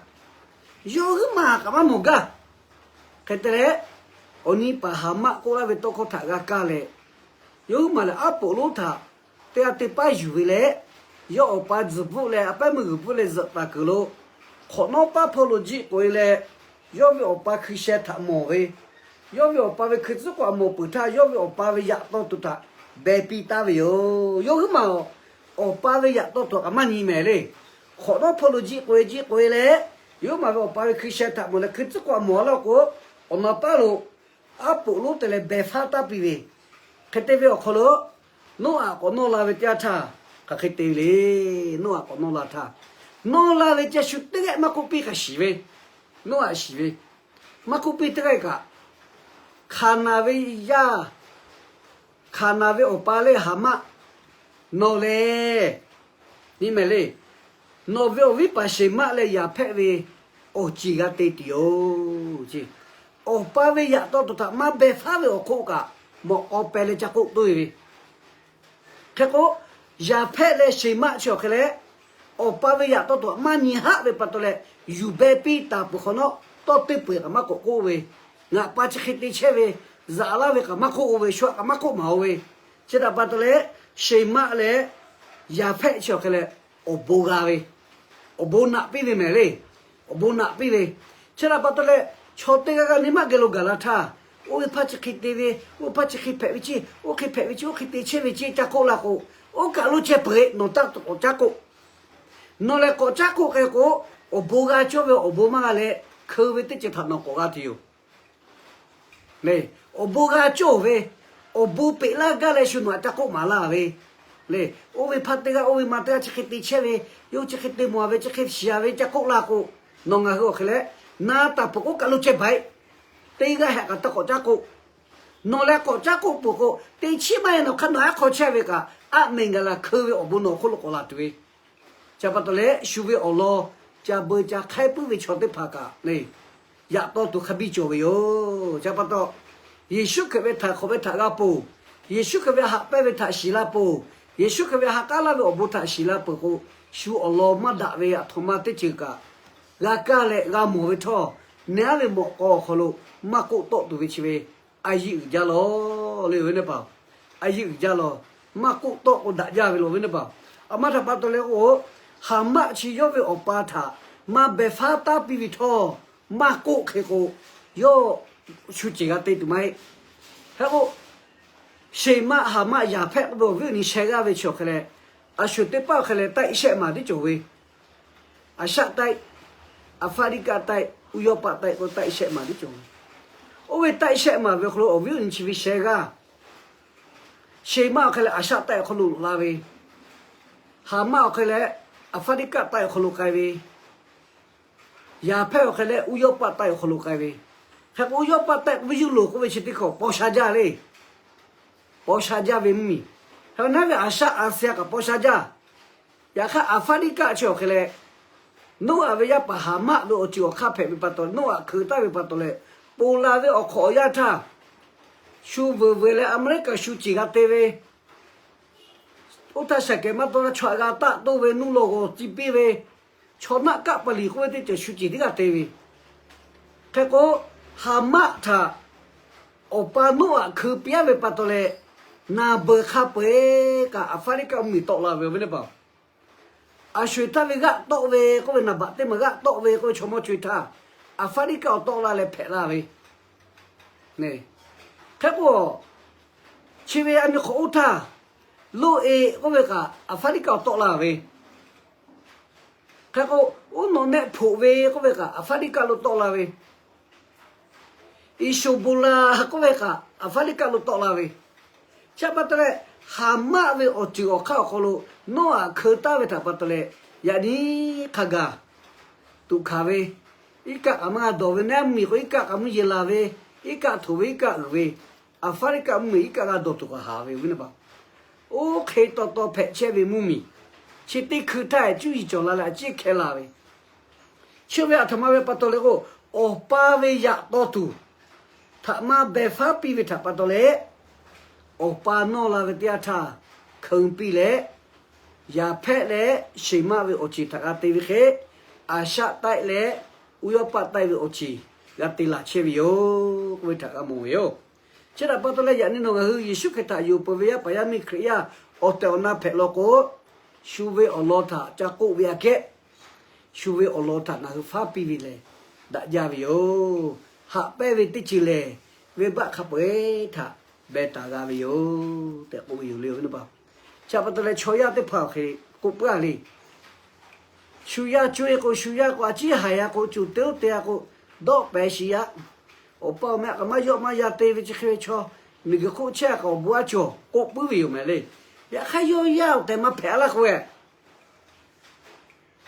Yawˇ huiˉ maˬ kaꞈ maˇ mawˬ gaˇ. Hk'e te leh, awˬ nyi paˍ Haˍmaˆ k'oˆ laˇ ve tawˇ hkawˇ htaꞈ g'a kaˇ leh, yawˇ huiˉ maˬ lehˬ aˉ poꞈ lonˉ htaꞈ teˇ g'aˇ teˇ paˉ yuˬ ve leh, yawˇ awˬ pa tzuhˬ bvuhˆ leh a pehˉ meuˇ g'uiˬ bvuhˆ leh zuhꞈ taˍ kuiˬ lo, hk'awꞈ nawˉ paˉ hpawˇ lo jiˆ k'oꞈ-e leh, yawˇ ve awˬ pa hkui sheh htaꞈ mawˬ ve, yawˇ ve awˬ pa ve hkui tcuhˉ k'o a mawˬ peuˬ htaˇ, yawˇ ve awˬ pa ve yaꞈ taw tuˬ htaꞈ beh piˇ taˉ ve yoˬ. Yawˇ huiˉ maˬ awˬ pa ve yaꞈ taw tuˬ kaꞈ maˇ nyi mehˍ le. Hk'awꞈ nawˉ hpawˇ lo jiˆ k'oꞈ-e jiˆ k'oꞈ-e leh, yawˇ huiˉ maˬ ve awˬ pa ve hkui sheh htaꞈ mawˬ leh hkui tcuhˉ k'o a mawˬ a laˇ k'o, awˬ na paˉ lo aˉ poꞈ lonˉ te leh beh faˉ taˉ piˇ ve. Hk'e te ve awˬ hk'aw lo, Noˉaꞈ k'awꞈ nawˇ la ve teˇ yanˇ htaˇ, hk'aˬ hk'e te ve le. Noˉaꞈ k'awꞈ nawˇ la htaˇ, nawˇ la ve ceh shu teˇ g'aˇ maˇ k'oˆ piˇ kaꞈ shiˍ ve, Noˉaꞈ shiˍ ve, maˇ k'oˆ piˇ teˇ g'aˇ kaꞈ, Hkaˍnanˍ ve yaˇ, Hkaˍnanˍ ve awˬ pa lehˬ Haˍmaˆ, nawˬ lehˬ, nyi mehˍ le, nawˬ ve awˬ viˉ paˍ Sheˍmaˆ leh Yaˍhpehˆ ve awˬ ceˬ g'a te tuˬ yoˬ ce. Awˬ pa ve yaꞈ taw tuˬ htaꞈ maˇ beh faˉ ve awˬ hk'oˆ kaꞈ, mawꞈ k'aw peh leh ca k'oˆ tuˬ ve. Hk'e k'o, Yaˍhpehˆ leh Sheˍmaˆ chi awˬ hk'e leh, awˬ pa ve yaꞈ taw tuˬ htaꞈ maˇ nyi haˆ ve pa taw leh, yuˬ beh piˇ taˍ peuˬ hk'awꞈ nawˉ, tawˇ teˇ peu-eˬ kaꞈ maˇ k'awꞈ k'oˆ ve, ngaˬ pa chi hk'e te chehˇ ve, zaꞈ laˇ ve kaꞈ maˇ k'oˆ-o ve, shu htaꞈ kaꞈ maˇ k'oˆ maˍ-o ve. Chi htaꞈ pa taw leh, Sheˍmaˆ leh Yaˍhpehˆ chi awˬ hk'e leh, awˬ bon g'a ve, awˬ bon naꞈ piˇ ve mehˍ le. Awˬ bon naꞈ piˇ ve, chi htaꞈ pa taw leh chaw teˇ g'aˇ g'aˇ nyi maˇ geh lo gaˬ la htaˇ, oˇ ve hpaˇ chi hk'e te ve, oˇ ve hpaˇ chi hk'e hpehꞈ ve ce, oˇ hk'e hpehꞈ ve ce, oˇ hk'e te chehˇ ve ce ca k'oˆ la k'o, oˇ kaˬ lo ceh peuˬ-e nawˬ taˇ k'awꞈ caˉ k'oˆ. Nawˬ lehˬ k'awꞈ caˉ k'oˆ k'ai k'o, awˬ bon g'a cawˇ ve awˬ bon maˇ g'a leh, hkeu ve teˇ ceuˬ htaꞈ nawˬ k'awꞈ g'a tuˬ yoˬ. Awˬ bon g'a cawˇ ve, awˬ bon peꞈ laˇ gaˇ leh shu nawˬ htaꞈ ca k'oˆ maˍ laˇ ve le. Oˇ ve hpaˇ teˇ g'aˇ, oˇ ve ma teˇ g'aˇ chi hk'e te chehˇ ve, yawˇ chi hk'e te mawˬ ve, chi hk'e shiˍ-a ve ca k'oˆ la k'o, nawˬ ngaˬ hui awˬ hk'e leh na taˍ peuˬ k'o, kaˬ lo ceh baiꞈ, teˇ g'aˇ hehꞈ kaꞈ taˇ k'awꞈ caˉ k'oˆ. Nawˬ lehˬ k'awꞈ caˉ k'oˆ peuˬ k'o, teˇ chiˉ maˇ heˆ nawˬ hk'aˇ nawˬ aˉ hk'aw chehˇ ve kaꞈ, aˉ meh gaˬ la hkeu ve awˬ bon nawˬ awˬ hk'oˆ lo k'awꞈ la tuˬ ve. Chi pa taw leh shu ve awˬ lawn ca beu ca hk'aiˉ puiˉ ve chaw teˇ hpaˍ kaꞈ le, yaꞈ taw tuˬ hk'a biˇ cawˬ ve yoˬ. Chi pa taw, Yeˍsuˆ Hkriꞈ ve htaꞈ hk'awꞈ ve htaꞈ g'a ponˬ, Yeˍsuˆ Hkriꞈ ve haꞈ pehnˇ ve htaꞈ shiˍ la peuˬ, Yeˍsuˆ Hkriꞈ ve ha k'aˉ laˇ ve awˬ bon htaꞈ shiˍ la peuˬ k'o, shu awˬ lawn maˇ daꞈ ve aˬ htoꞈ ma teˇ ceuˬ kaꞈ g'a kaˇ leh g'a mawˬ ve htawˇ, nehˬ aˉ ve mawꞈ k'aw awˬ hk'aw lo maˇ k'oˆ tawˆ tuˬ ve chi ve a yiˇ uiˍ jaˇ lawˬ le, awˬ viˉ teˇ hpaˍ. A yiˇ uiˍ jaˇ lawˬ. Maˇ k'oˆ tawˆ k'o daꞈ jaˇ ve lo, awˬ viˉ teˇ hpaˍ. A ma htaꞈ pa taw leh k'o, Haˍmaˆ chi yawˇ ve awˬ pa htaꞈ maˇ beh faˉ taˉ piˇ ve htawˇ, maˇ k'oˆ hk'e k'o, yawˇ shu ceˬ g'a te tuˬ maˇ heˆ. Hk'e k'o, Sheˍmaˆ, Haˍmaˆ, Yaˍhpehˆ k'oˆ ve awˬ viˉ awˬ nyi sheh g'aˇ ve chi awˬ hk'e leh, a shu teˇ paˆ awˬ hk'e leh taˆ iˉ shehˆ maˬ tiˉ cawˬ ve, Aˍshaˆ taˆ iˉ, Aˍfaˍriˆkaˆ taˆ iˉ, Uˇyawˇpaˆ taˆ iˉ k'oˆ taˆ iˉ shehˆ maˬ tiˉ cawˬ ve. Oˇ ve taˆ iˉ shehˆ maˬ ve awˬ hk'aw lo awˬ viˉ awˬ nyi chi ve sheh g'aˇ, Sheˍmaˆ awˬ hk'e leh Aˍshaˆ taˆ iˉ hk'aw lo loꞈ la ve, Haˍmaˆ awˬ hk'e leh Aˍfaˍriˆkaˆ taˆ awˬ hk'aw lo k'ai ve, yaˍ hpehˇ awˬ hk'e leh uˉ yawˇ paˆ taˆ awˬ hk'aw lo k'ai ve. Hk'e k'o uˉ yawˇ paˆ taˆ k'oˆ ve yuˇ loˍ k'oˆ ve chi teˇ hkawˇ paw sha jaˇ le. Paw sha jaˇ ve mvuhˇmiˬ. Hk'e naˉ ve Aˍsaˆ Aˍsiˍyaˆ kaꞈ paw sha jaˇ. Yaꞈ hk'aˇ Aˍfaˍriˆkaˆ chi awˬ hk'e leh, Noˉaꞈ ve yaˇ paˍ Haˍmaˆ ve awˬ ceuˬ awˬ hk'aˇ hpehꞈ ve pa taw leh Noˉaꞈ hkeuꞈ taˍ ve pa taw leh, ponˬ laˬ ve awˬ hk'awꞈ awˬ yanˇ htaˇ, shu veuꞈ veuꞈ leh Aˍmeˍriˆkaˍ shu ceˬ g'a te ve, oˇ htaˇ shaˍ kehˬ maˇ tawˇ htaˇ chaw htaꞈ g'a taˆ toˆ ve, nuˇ law g'awˬ ti piˇ ve, chaw naˆ kaˆ pa liˍ k'oˆ ve teˇ ceuˬ shu ceˬ tiˉ g'a te ve. Hk'e k'o, Haˍmaˆ htaꞈ awˬ pa Noˉaꞈ hkeu piˇ-a ve pa taw leh, naˍ beuˬ hk'a peu-eˬ kaꞈ Aˍfaˍriˆkaˆ mvuhˇmiˬ tawˆ la ve awˬ viˉ awˬ nyi teˇ hpaˍ-oˬ, a sho-eˬ htaˇ ve g'aˆ tawˆ ve k'oˆ ve, naˍ baꞈ teˇ maˬ g'aˆ tawˆ ve k'oˆ ve chaw mawˇ co-e htaˇ, Aˍfaˍriˆkaˆ awˬ tawˆ la leh hpehꞈ la ve. Hk'e k'o, chi ve a nyi hk'awꞈ oˇ htaˇ, Loˇ-e k'oˆ ve kaꞈ Aˍfaˍriˆkaˆ awˬ tawˆ la ve. Hk'e k'o, uˉ nawˬ nehˆ hpoꞈ ve k'oˆ ve kaꞈ Aˍfaˍriˆkaˆ lo tawˆ la ve. Iˍshoˍboˍlaˍ k'oˆ ve kaꞈ Aˍfaˍriˆkaˆ lo tawˆ la ve. Chi pa taw leh, Haˍmaˆ ve awˬ ceuˬ awˬ hk'aˇ awˬ hk'aw lo Noˉaꞈ hkeu taˍ ve htaꞈ pa taw leh, yaꞈ nyi hk'a gaˬ tuꞈ hkanˍ ve, iˉ kaˆ kaꞈ maˇ g'a dawˬ ve, neˉ mvuhˇmiˬ k'o iˉ kaˆ kaꞈ mvuhˇ yeˬ laˬ ve, iˉ kaˆ htoꞈ ve iˉ kaˆ uiˍ ve, Aˍfaˍriˆkaˆ mvuhˇmiˬ iˉ kaˆ g'a dawˬ tuˬ kaꞈ haˍ ve awˬ viˉ awˬ nyi teˇ hpaˍ, oˇ hk'e taw taw hpehꞈ chehˇ ve mvuhˇmiˬ, chi teˇ hkui htaˇ cuˇ yiˍ cawˬ la leh a ciˉ hkeh la ve. Chi ve aˬ htoꞈ ma ve pa taw leh k'o, awˬ pa ve yaꞈ taw tuˬ htaꞈ maˇ beh faˉ piˇ ve htaꞈ pa taw leh, awˬ pa nawˇ la ve teˇ yanˇ htaˇ hkeun piˇ leh, yaˍ hpehˇ leh sheˍ maˆ ve awˬ ceˬ htaꞈ g'a te ve hk'e, Aˍsaˆ taˆ leh uˉ yawˇ paˆ taˆ ve awˬ ceˬ g'a te laˬ chehˇ ve yoˬ k'oˆ ve htaꞈ g'a mawˬ ve yoˬ. Chi htaꞈ pa taw leh yaꞈ nyi nawˬ ngaˬ hui Yeˍsuˆ Hkriꞈ htaꞈ yonˍ peuˬ ve yaˇ paˍ yaˇ miˇ Hkriꞈ yaˇ awˬ tehˬ awˬ na hpehꞈ law k'o, shu ve awˬ lawn htaꞈ ca k'oˆ ve aꞈ kehˉ, shu ve awˬ lawn htaꞈ ngaˬ hui faˉ piˇ ve lehˬ, daꞈ jaˇ ve yoˬ. Haꞈ pehnˇ ve teˇ ceuˬ lehˬ, venˇbaˆ hk'a peu-eˬ htaꞈ beh taˍ g'a ve yoˬ tehꞈ k'oˆ ve yoˬ le awˬ viˉ awˬ nyi teˇ hpaˍ. Chi pa taw leh chaw yaˇ teˇ hpaˍ awˬ hk'e k'oˆ puiˉ-a le. Shu yaˇ co-e k'o, shu yaˇ k'o, a ciˉ haiˬ-a k'o, cuˬ te-o te-a k'o, dawˆ pehˍ shiˍ yaˇ. Awˬ pa awˬ meh kaꞈ maˇ yawˆ maˇ yan te ve chi hk'e ve chaw, miˬguiˬ hk'oˆ chehˇ-a kaꞈ awˬ bon aˉ cawˬ k'oˆ puiˉ ve yoˬ meh le. Yaꞈ hk'aˇ yawˇ yaˇ awˬ tehˬ ma hpehꞈ-a laˇ k'o-e,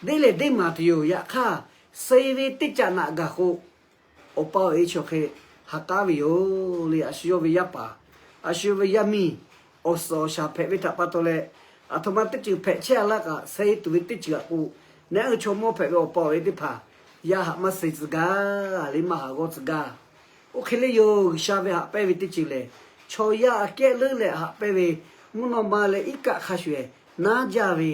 deˇ lehˬ deˇ maˍ tuˬ yoˬ. Yaꞈ hk'aˇ, suh ve teˇ caꞈ naꞈ gaˬ k'o, awˬ pa awˬ e chi awˬ hk'e ha k'aˉ ve yoˬ le. A shu yawˇ ve yaˇ paˍ, a shu yawˇ ve yaˇ miˇ, awˬ suhˍ awˬ shaˍ hpehꞈ ve htaꞈ pa taw leh, aˬ htoꞈ ma teˇ ceuˬ hpehꞈ chehˇ-a laˇ kaꞈ, suh tuˬ ve teˇ ceuˬ-a k'o, naˉ hui chaw mawˇ hpehꞈ ve awˬ pa awˬ e teˇ hpaˍ yaˇ haꞈ maˇ suh tcuh gaˇ le, maˇ haꞈ g'awˇ tcuh gaˇ. Oˇ hk'e le yoˬ. G'uiˬsha ve haꞈ pehnˇ ve teˇ ceuˬ lehˬ, chaw yaˇ aꞈ kehˉ leuˉ leh haꞈ pehnˇ ve, mvuhˇ naw ma leh iˉ kaˆ hk'a shuˍ-ehˍ naˉ jaˇ ve,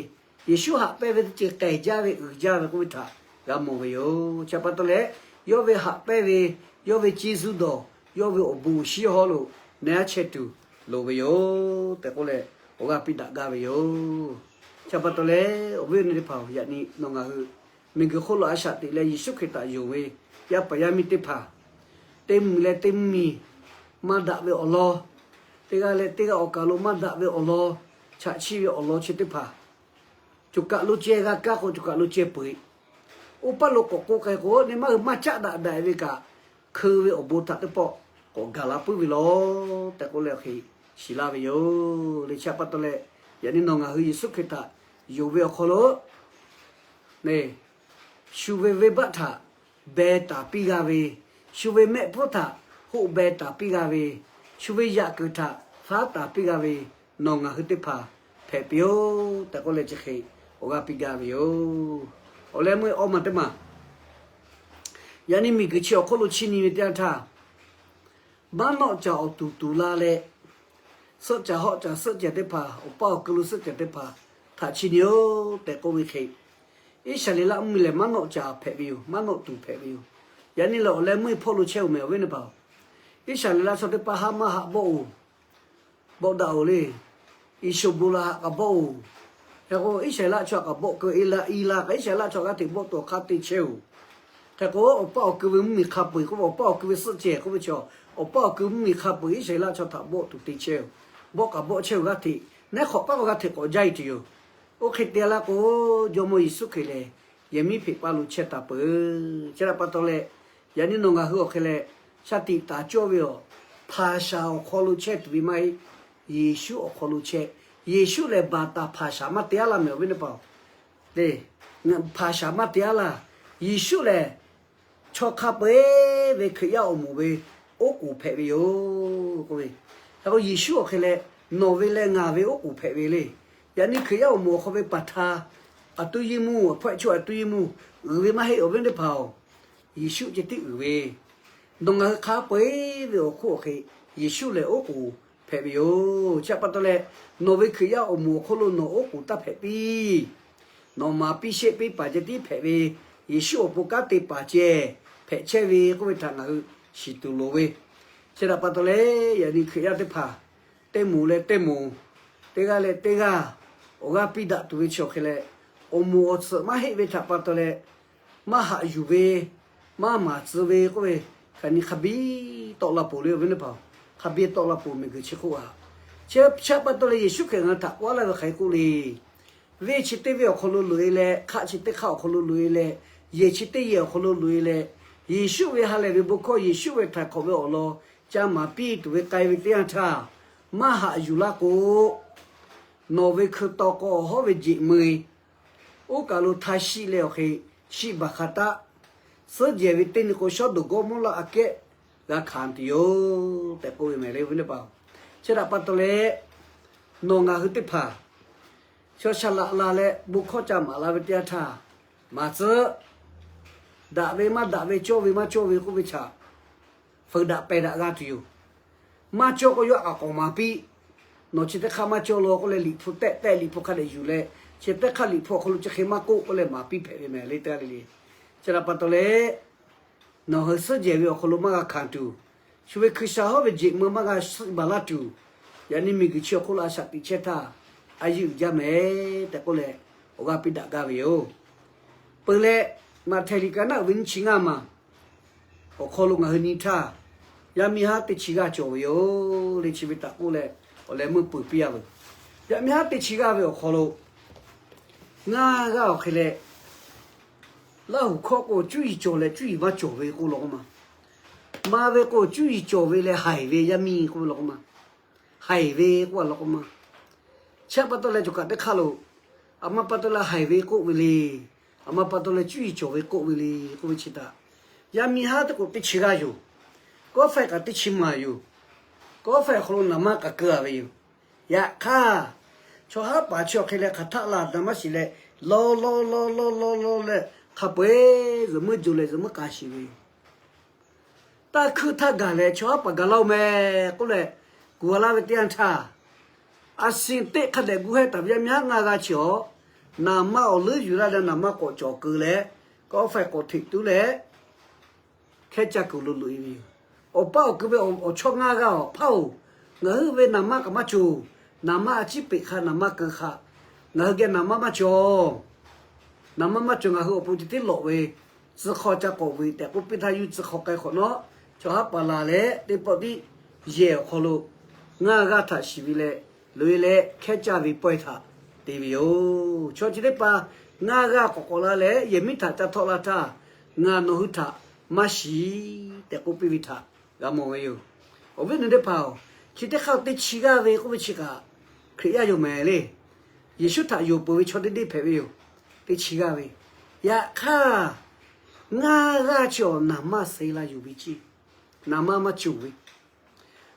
Yeˍsuˆ haꞈ pehnˇ ve teˇ ceuˬ k'ehˬ jaˇ ve uiˍ jaˇ ve k'oˆ ve htaꞈ g'a mawˬ ve yoˬ. Chi pa taw leh, yawˇ ve haꞈ pehnˇ ve, yawˇ ve ciˇ zuˇ dawˬ, yawˇ ve awˬ bon awˬ shinˉ hawˉ lo na chehˇ tuˬ loˍ ve yoˬ tehꞈ k'oˆ leh, awˬ g'aˇ piˇ daꞈ gaˇ ve yoˬ. Chi pa taw leh awˬ viˉ awˬ nyi teˇ hpaˍ-oˬ, yaꞈ nyi nawˬ ngaˬ hui miˬguiˬ hk'oˆ lo a shaꞈ teꞈ leh Yeˍsuˆ Hkriꞈ htaꞈ yonˍ ve yaˇ paˍ yaˇ miˇ teˇ hpaˍ, teˇ mvuhˇmiˬ leh teˇ mvuhˇmiˬ maˇ daꞈ ve awˬ lawn, teˇ g'aˇ leh teˇ g'aˇ awˬ kaˬ lo maˇ daꞈ ve awˬ lawn, chaꞈ chiˆ ve awˬ lawn chi teˇ hpaˍ, coˬ kaˬ lo ceh g'a kaˇ k'o coˬ kaˬ lo ceh peu-eˬ. Oˇ paˇ lo k'awꞈ k'oˆ k'ai k'o, neˇ maˇ hui maˇ caˆ daꞈ daꞈ ve kaꞈ, hkeu ve awˬ bon htaꞈ teˇ pawˆ k'awꞈ gaˬ la puiˉ ve law tehꞈ k'oˆ leh awˬ hk'e shiˍ laˇ ve yoˬ le. Chi pa taw leh, yaꞈ nyi nawˬ ngaˬ hui Yeˍsuˆ Hkriꞈ htaꞈ yonˍ ve awˬ hk'aw lo, shu ve venˇbaˆ htaꞈ beh taˍ piˇ g'a ve, shu ve mehˆ hpfuhˇ htaꞈ hoˆ beh taˍ piˇ g'a ve, shu ve yaꞈ kuiˬ htaꞈ faˉ taˍ piˇ g'a ve, nawˬ ngaˬ hui teˇ hpaˍ hpehꞈ piˇ-oˆ tehꞈ k'oˆ leh chi hk'e awˬ g'aˇ piˇ gaˇ ve yoˬ. Awˬ leh meuˇ awˇ maˬ teˇ maˬ, yaꞈ nyi miˬguiˬ chi awˬ hk'oˆ lo chiˇ nyi ve teˇ yanˇ htaˇ, maˉ nawˆ caˍ awˬ tuˬ tuˬ la leh, suhˆ caˍ hawˆ caˍ suhˆ cehˬ teˇ hpaˍ, awˬ paˇ awˬ keu lo suhˆ cehˬ teˇ hpaˍ htaꞈ chiˇ nyi-oˆ tehꞈ k'oˆ ve hk'e, Iˉsaˍreˍlaˆ mvuhˇmiˬ lehˬ maˉ nawˆ caˍ hpehꞈ ve yoˬ. Maˉ nawˆ tuˬ hpehꞈ ve yoˬ. Yaꞈ nyi lehˬ awˬ leh meuˇ hpawˇ lo chehˇ-oˬ meh awˬ viˉ awˬ nyi teˇ hpaˍ-oˬ, Iˉsaˍreˍlaˆ chaw teˇ hpaˍ haˉ maˇ haꞈ bawˆ-oˬ, bawˆ daꞈ-oˬ le. Iˍshoˍboˍlaˍ haꞈ kaꞈ bawˆ-oˬ. Hk'e k'o Iˉsaˍreˍlaˆ chaw kaꞈ bawˆ keu, Eˍlaˍ kaꞈ Iˉsaˍreˍlaˆ chaw g'aˇ hteꞈ bawˆ tuˬ awˬ hk'aˇ te chehˇ-oˬ. Hk'e k'o awˬ paˇ awˬ keu ve mvuhˇmiˬ hk'a peu-eˬ k'oˆ ve, awˬ paˇ awˬ keu ve suhˆ cehˬ k'oˆ ve chaw, awˬ paˇ awˬ keu mvuhˇmiˬ hk'a peu-eˬ Iˉsaˍreˍlaˆ chaw htaꞈ bawˆ tuˬ te chehˇ-oˬ. Bawˆ kaꞈ bawˆ chehˇ-oˬ g'aˇ hteꞈ, neˉ hk'awꞈ paˉ k'o g'aˇ hteꞈ k'awꞈ jaˇ-e tuˬ yoˬ. Oˇ hk'e te laˇ k'o, Jawˇmawˇ Yeˍsuˆ Hkriꞈ lehˬ yehˬ miˉ hpeꞈ paˇ lo chehˇ taˍ peuˬ. Chi htaꞈ pa taw leh, yaꞈ nyi nawˬ ngaˬ hui awˬ hk'e leh, shaˍ tiꞈ taˍ cawˇ ve awˬ, hpaˍ shaˍ awˬ hk'aw lo chehˇ tuˬ ve maˇ heˆ. Yeˍsuˆ awˬ hk'aw lo chehˇ. Yeˍsuˆ lehˬ baˬ taˍ hpaˍ shaˍ maˇ te-a laˇ meh awˬ viˉ awˬ nyi teˇ hpaˍ-oˬ. le, hpanˍ shaˍ maˇ te-a laˇ. Yeˍsuˆ lehˬ, chaw hk'a peu-eˬ ve Hkriꞈ yaˇ awˬ moˍ ve oˉ k'oˍ hpehꞈ ve yoˬ k'oˆ ve. Hk'e k'o Yeˍsuˆ awˬ hk'e leh, nawˬ ve leh ngaˬ ve oˉ k'oˍ hpehꞈ ve le. Yaꞈ nyi Hkriꞈ yaˇ awˬ moˍ awˬ hk'aw ve paˍ htaˇ, aˬ tuˇ yiˇ mvuhˇ, awˬ hpawehˇ chaw aˬ tuˇ yiˇ mvuhˇ uiˍ ve maˇ heˆ, awˬ viˉ teˇ hpaˍ-oˬ. Yeˍsuˆ ceh tiˉ uiˍ ve, nawˬ ngaˬ hui hk'a peu-eˬ ve awˬ hk'oˆ awˬ hk'e, Yeˍsuˆ lehˬ oˉ k'oˍ hpehꞈ ve yoˬ. Chi htaꞈ pa taw leh, nawˬ ve Hkriꞈ yaˇ awˬ moˍ awˬ hk'oˆ lo nawˬ oˉ k'oˍ taˇ hpehꞈ piˇ. Nawˬ maˍ piˇ shehˆ piˇ paˍ ceh tiˉ hpehꞈ ve, Yeˍsuˆ awˬ pon kanˉ te paˍ ceh hpehꞈ chehˇ ve k'oˆ ve htaꞈ ngaˬ hui shiˍ tuˬ loˍ ve. Chi htaꞈ pa taw leh, yaꞈ nyi Hkriꞈ yaˇ teˇ hpaˍ teˇ moˍ leh teˇ moˍ, teˇ g'aˇ leh teˇ g'aˇ awˬ g'aˇ piˇ daꞈ tuˬ ve chi awˬ hk'e leh, awˬ moˍ awˬ tsuhꞈ maˇ heˆ ve htaꞈ pa taw leh, maˇ haꞈ yuˬ ve, maˇ maˍ tcuh ve k'oˆ ve, hk'aˬ nyi hk'a biˇ tawˆ la peuˬ le, awˬ viˉ teˇ hpaˍ-oˬ. Hk'a biˇ tawˆ la peuˬ miˬguiˬ chi hk'oˆ aꞈ. Chi htaꞈ pa taw leh Yeˍsuˆ Hkriꞈ ngaˬ hui htaꞈ k'oˆ laˇ ve hk'aˬ hk'e k'oˆ le. Venˇ chi teˇ venˇ awˬ hk'aw lo loꞈ-e leh, hk'aˆ chi teˇ hk'aˆ awˬ hk'aw lo loꞈ-e leh, yehˬ chi teˇ yehˬ awˬ hk'aw lo loꞈ-e leh, Yeˍsuˆ ve ha lehˬ ve bon hkawˇ, Yeˍsuˆ ve htaiˍ hk'awꞈ ve awˬ lawn ca maˍ piˇ tuˬ ve k'ai ve teˇ yanˇ htaˇ, maˇ haꞈ yuˬ laˇ k'o, nawˬ ve hkui taw k'o awˬ hawˉ ve jeꞈ meu-e, oˇ kaˬ lo hta shiˆ leh awˬ hk'e shiˆ baˬ hk'a taˆ, suhˉ jehˬ ve teˇ nyi k'o Sawˉdonˍ Gawˇmawˇraˆ aꞈ kehˉ g'a hkanˍ tuˬ yoˬ tehꞈ k'oˆ ve mehˍ le, awˬ viˉ teˇ hpaˍ-oˬ. Chi htaꞈ pa taw leh, nawˬ ngaˬ hui teˇ hpaˍ chaw shaˍ laꞈ la leh bon hkawˇ ca maˍ la ve teˇ yanˇ htaˇ, maˍ tcuhˉ, daꞈ ve maˇ daꞈ ve, cawˇ ve maˇ cawˇ ve k'oˆ ve htaꞈ feuˍ daꞈ pehˬ daꞈ g'a tuˬ yoˬ. Maˇ cawˇ k'o yawˇ aꞈ k'awꞈ maˍ piˇ. Nawˬ chi teˇ hk'aˇ maˇ cawˇ law k'oˆ leh, Liꞈ hpu tehˆ tehˆ Liꞈ hpu hk'a dehꞈ yuˬ leh, chi teˇ hk'aˇ Liꞈ hpu awˬ hk'aw lo chi hk'e maˇ k'oˆ k'oˆ leh maˍ piˇ hpehꞈ ve mehˍ le, teˇ g'aˇ le le. Chi htaꞈ pa taw leh, nawˬ hui suhˉ jehˬ ve awˬ hk'aw lo maˇ g'a hkanˍ tuˬ, shu ve hkui sha hawˉ ve jeꞈ meu maˇ g'a suhˆ baˬ laˇ tuˬ, yaꞈ nyi miˬguiˬ chi awˬ hk'oˆ lo a shaꞈ teꞈ chehˇ htaˇ, a yeˇ uiˍ jaˇ mehˍ tehꞈ k'oˆ leh, awˬ g'aˇ piˇ daꞈ gaˇ ve yoˬ. Peuˬ leh, Maꞈhtehˍ liꞈ ka naˆ uiˍ ve nyiˇ chi ngaˇ maˬ awˬ hk'aw lo ngaˬ hui nyi htaˇ, yaˇ miˇ haˉ teˇ chi g'aˇ cawˬ ve yoˬ le. Chi ve htaꞈ k'oˆ leh, awˬ leh meuˇ peuˬ piˇ-a veuˬ. Yaˇ miˇ haˉ teˇ chi g'aˇ ve awˬ hk'aw lo ngaˇ g'aˇ awˬ hk'e leh, Laˇ huˍ hkawˇ k'o, cuˇ yiˍ cawˬ leh cuˇ yiˍ maˇ cawˬ ve k'oˆ law k'oˆ ma. Ma ve k'o, cuˇ yiˍ cawˬ ve leh haiˬ ve yaˇ miˇ k'oˆ ve law k'oˆ ma. Haiˬ ve k'oˆ a law k'oˆ ma. Chi htaꞈ pa taw leh cawˬ kaꞈ teˇ hk'aˇ lo, aˬ ma pa taw leh haiˬ ve k'oˆ ve le. Aˬ ma pa taw leh cuˇ yiˍ cawˬ ve k'oˆ ve le k'oˆ ve chi htaꞈ, yaˇ miˇ haˉ teˇ k'o teˇ chi g'aˇ yoˬ. Kawˆ faiˇ kaꞈ teˇ chi maˬ yoˬ. Kawˆ faiˇ awˬ hk'aw lo naˍ manˇ k'aꞈ keu-a ve yoˬ. Yaꞈ hk'aˇ, chaw haˉ paˍ chi awˬ hk'e leh hk'aˬ htaˆ la daꞈ maˇ shiˍ leh, law law law law law law leh hk'a peu-eˬ zuhꞈ meuˇ jo leh zuhꞈ meuˇ k'a shiˍ ve yoˬ. Taˇ hkuiˇ htaˇ gaˬ leh chaw haˉ paˍ gaˬ laˇ-oˬ mehˍ k'oˆ leh, kuˬ a laˇ ve teˇ yanˇ htaˇ, a shin teˆ hk'a dehꞈ gu hehˇ taˍ ve yaˇ miˇ haˉ ngaˇ g'aˇ chi awˬ, naˍ manˇ awˬ leuˉ yuˬ laˇ leh naˍ manˇ k'awꞈ cawˬ keu leh, kawˆ faiˇ k'awꞈ hteꞈ tuˉ leh, hkehˉ caˇ kuiˬ lo loꞈ-e ve yoˬ. Awˬ paˇ awˬ ku ve awˬ chawˇ ngaˇ g'aˇ awˬ hpaˇ-oˬ, ngaˬ hui ve naˍ manˇ kaꞈ maˇ cawˬ. Naˍ manˇ a ciˉ peꞈ hk'a naˍ manˇ keu hk'a, ngaˬ hui geh naˍ manˇ maˇ cawˬ. Naˍ manˇ maˇ cawˬ, ngaˬ hui awˬ pon ceh tiˉ lawꞈ ve, tcuh hk'aw ca k'awꞈ vuiˬ tehꞈ k'oˆ piˇ htaˇ, yawˇ tcuh hk'aw k'ai hk'awꞈ nawˉ, chaw haˉ paˍ laˬ leh teˇ pawˆ tiˉ yehˬ awˬ hk'aw lo ngaˇ g'aˇ htaꞈ shiˍ ve leh, loꞈ-e leh hkehˉ caˇ ve pawehˇ htaꞈ te ve yoˬ. Chaw chi teˇ hpaˍ ngaˇ g'aˇ k'awꞈ k'awꞈ la leh yehˬ miˉ htaꞈ ca htawˆ la htaˇ, ngaˬ nawˬ hui htaꞈ maˇ shiˍ tehꞈ k'oˆ piˇ ve htaꞈ g'a mawˬ ve yoˬ. Awˬ viˉ awˬ nyi teˇ hpaˍ-oˬ, chi teˇ hk'aˇ teˇ chi g'aˇ ve k'oˆ ve chi kaꞈ, Hkriꞈ yaˇ yoˬ mehˍ le. Yeˍsuˆ htaꞈ yonˍ peuˬ ve chaw teˇ deˇ hpehꞈ ve yoˬ. Teˇ chi g'aˇ ve. Yaꞈ hk'aˇ, ngaˇ g'aˇ chi awˬ naˍ manˇ suh la yuˬ ve ceˇ. Naˍ manˇ maˇ cawˬ ve.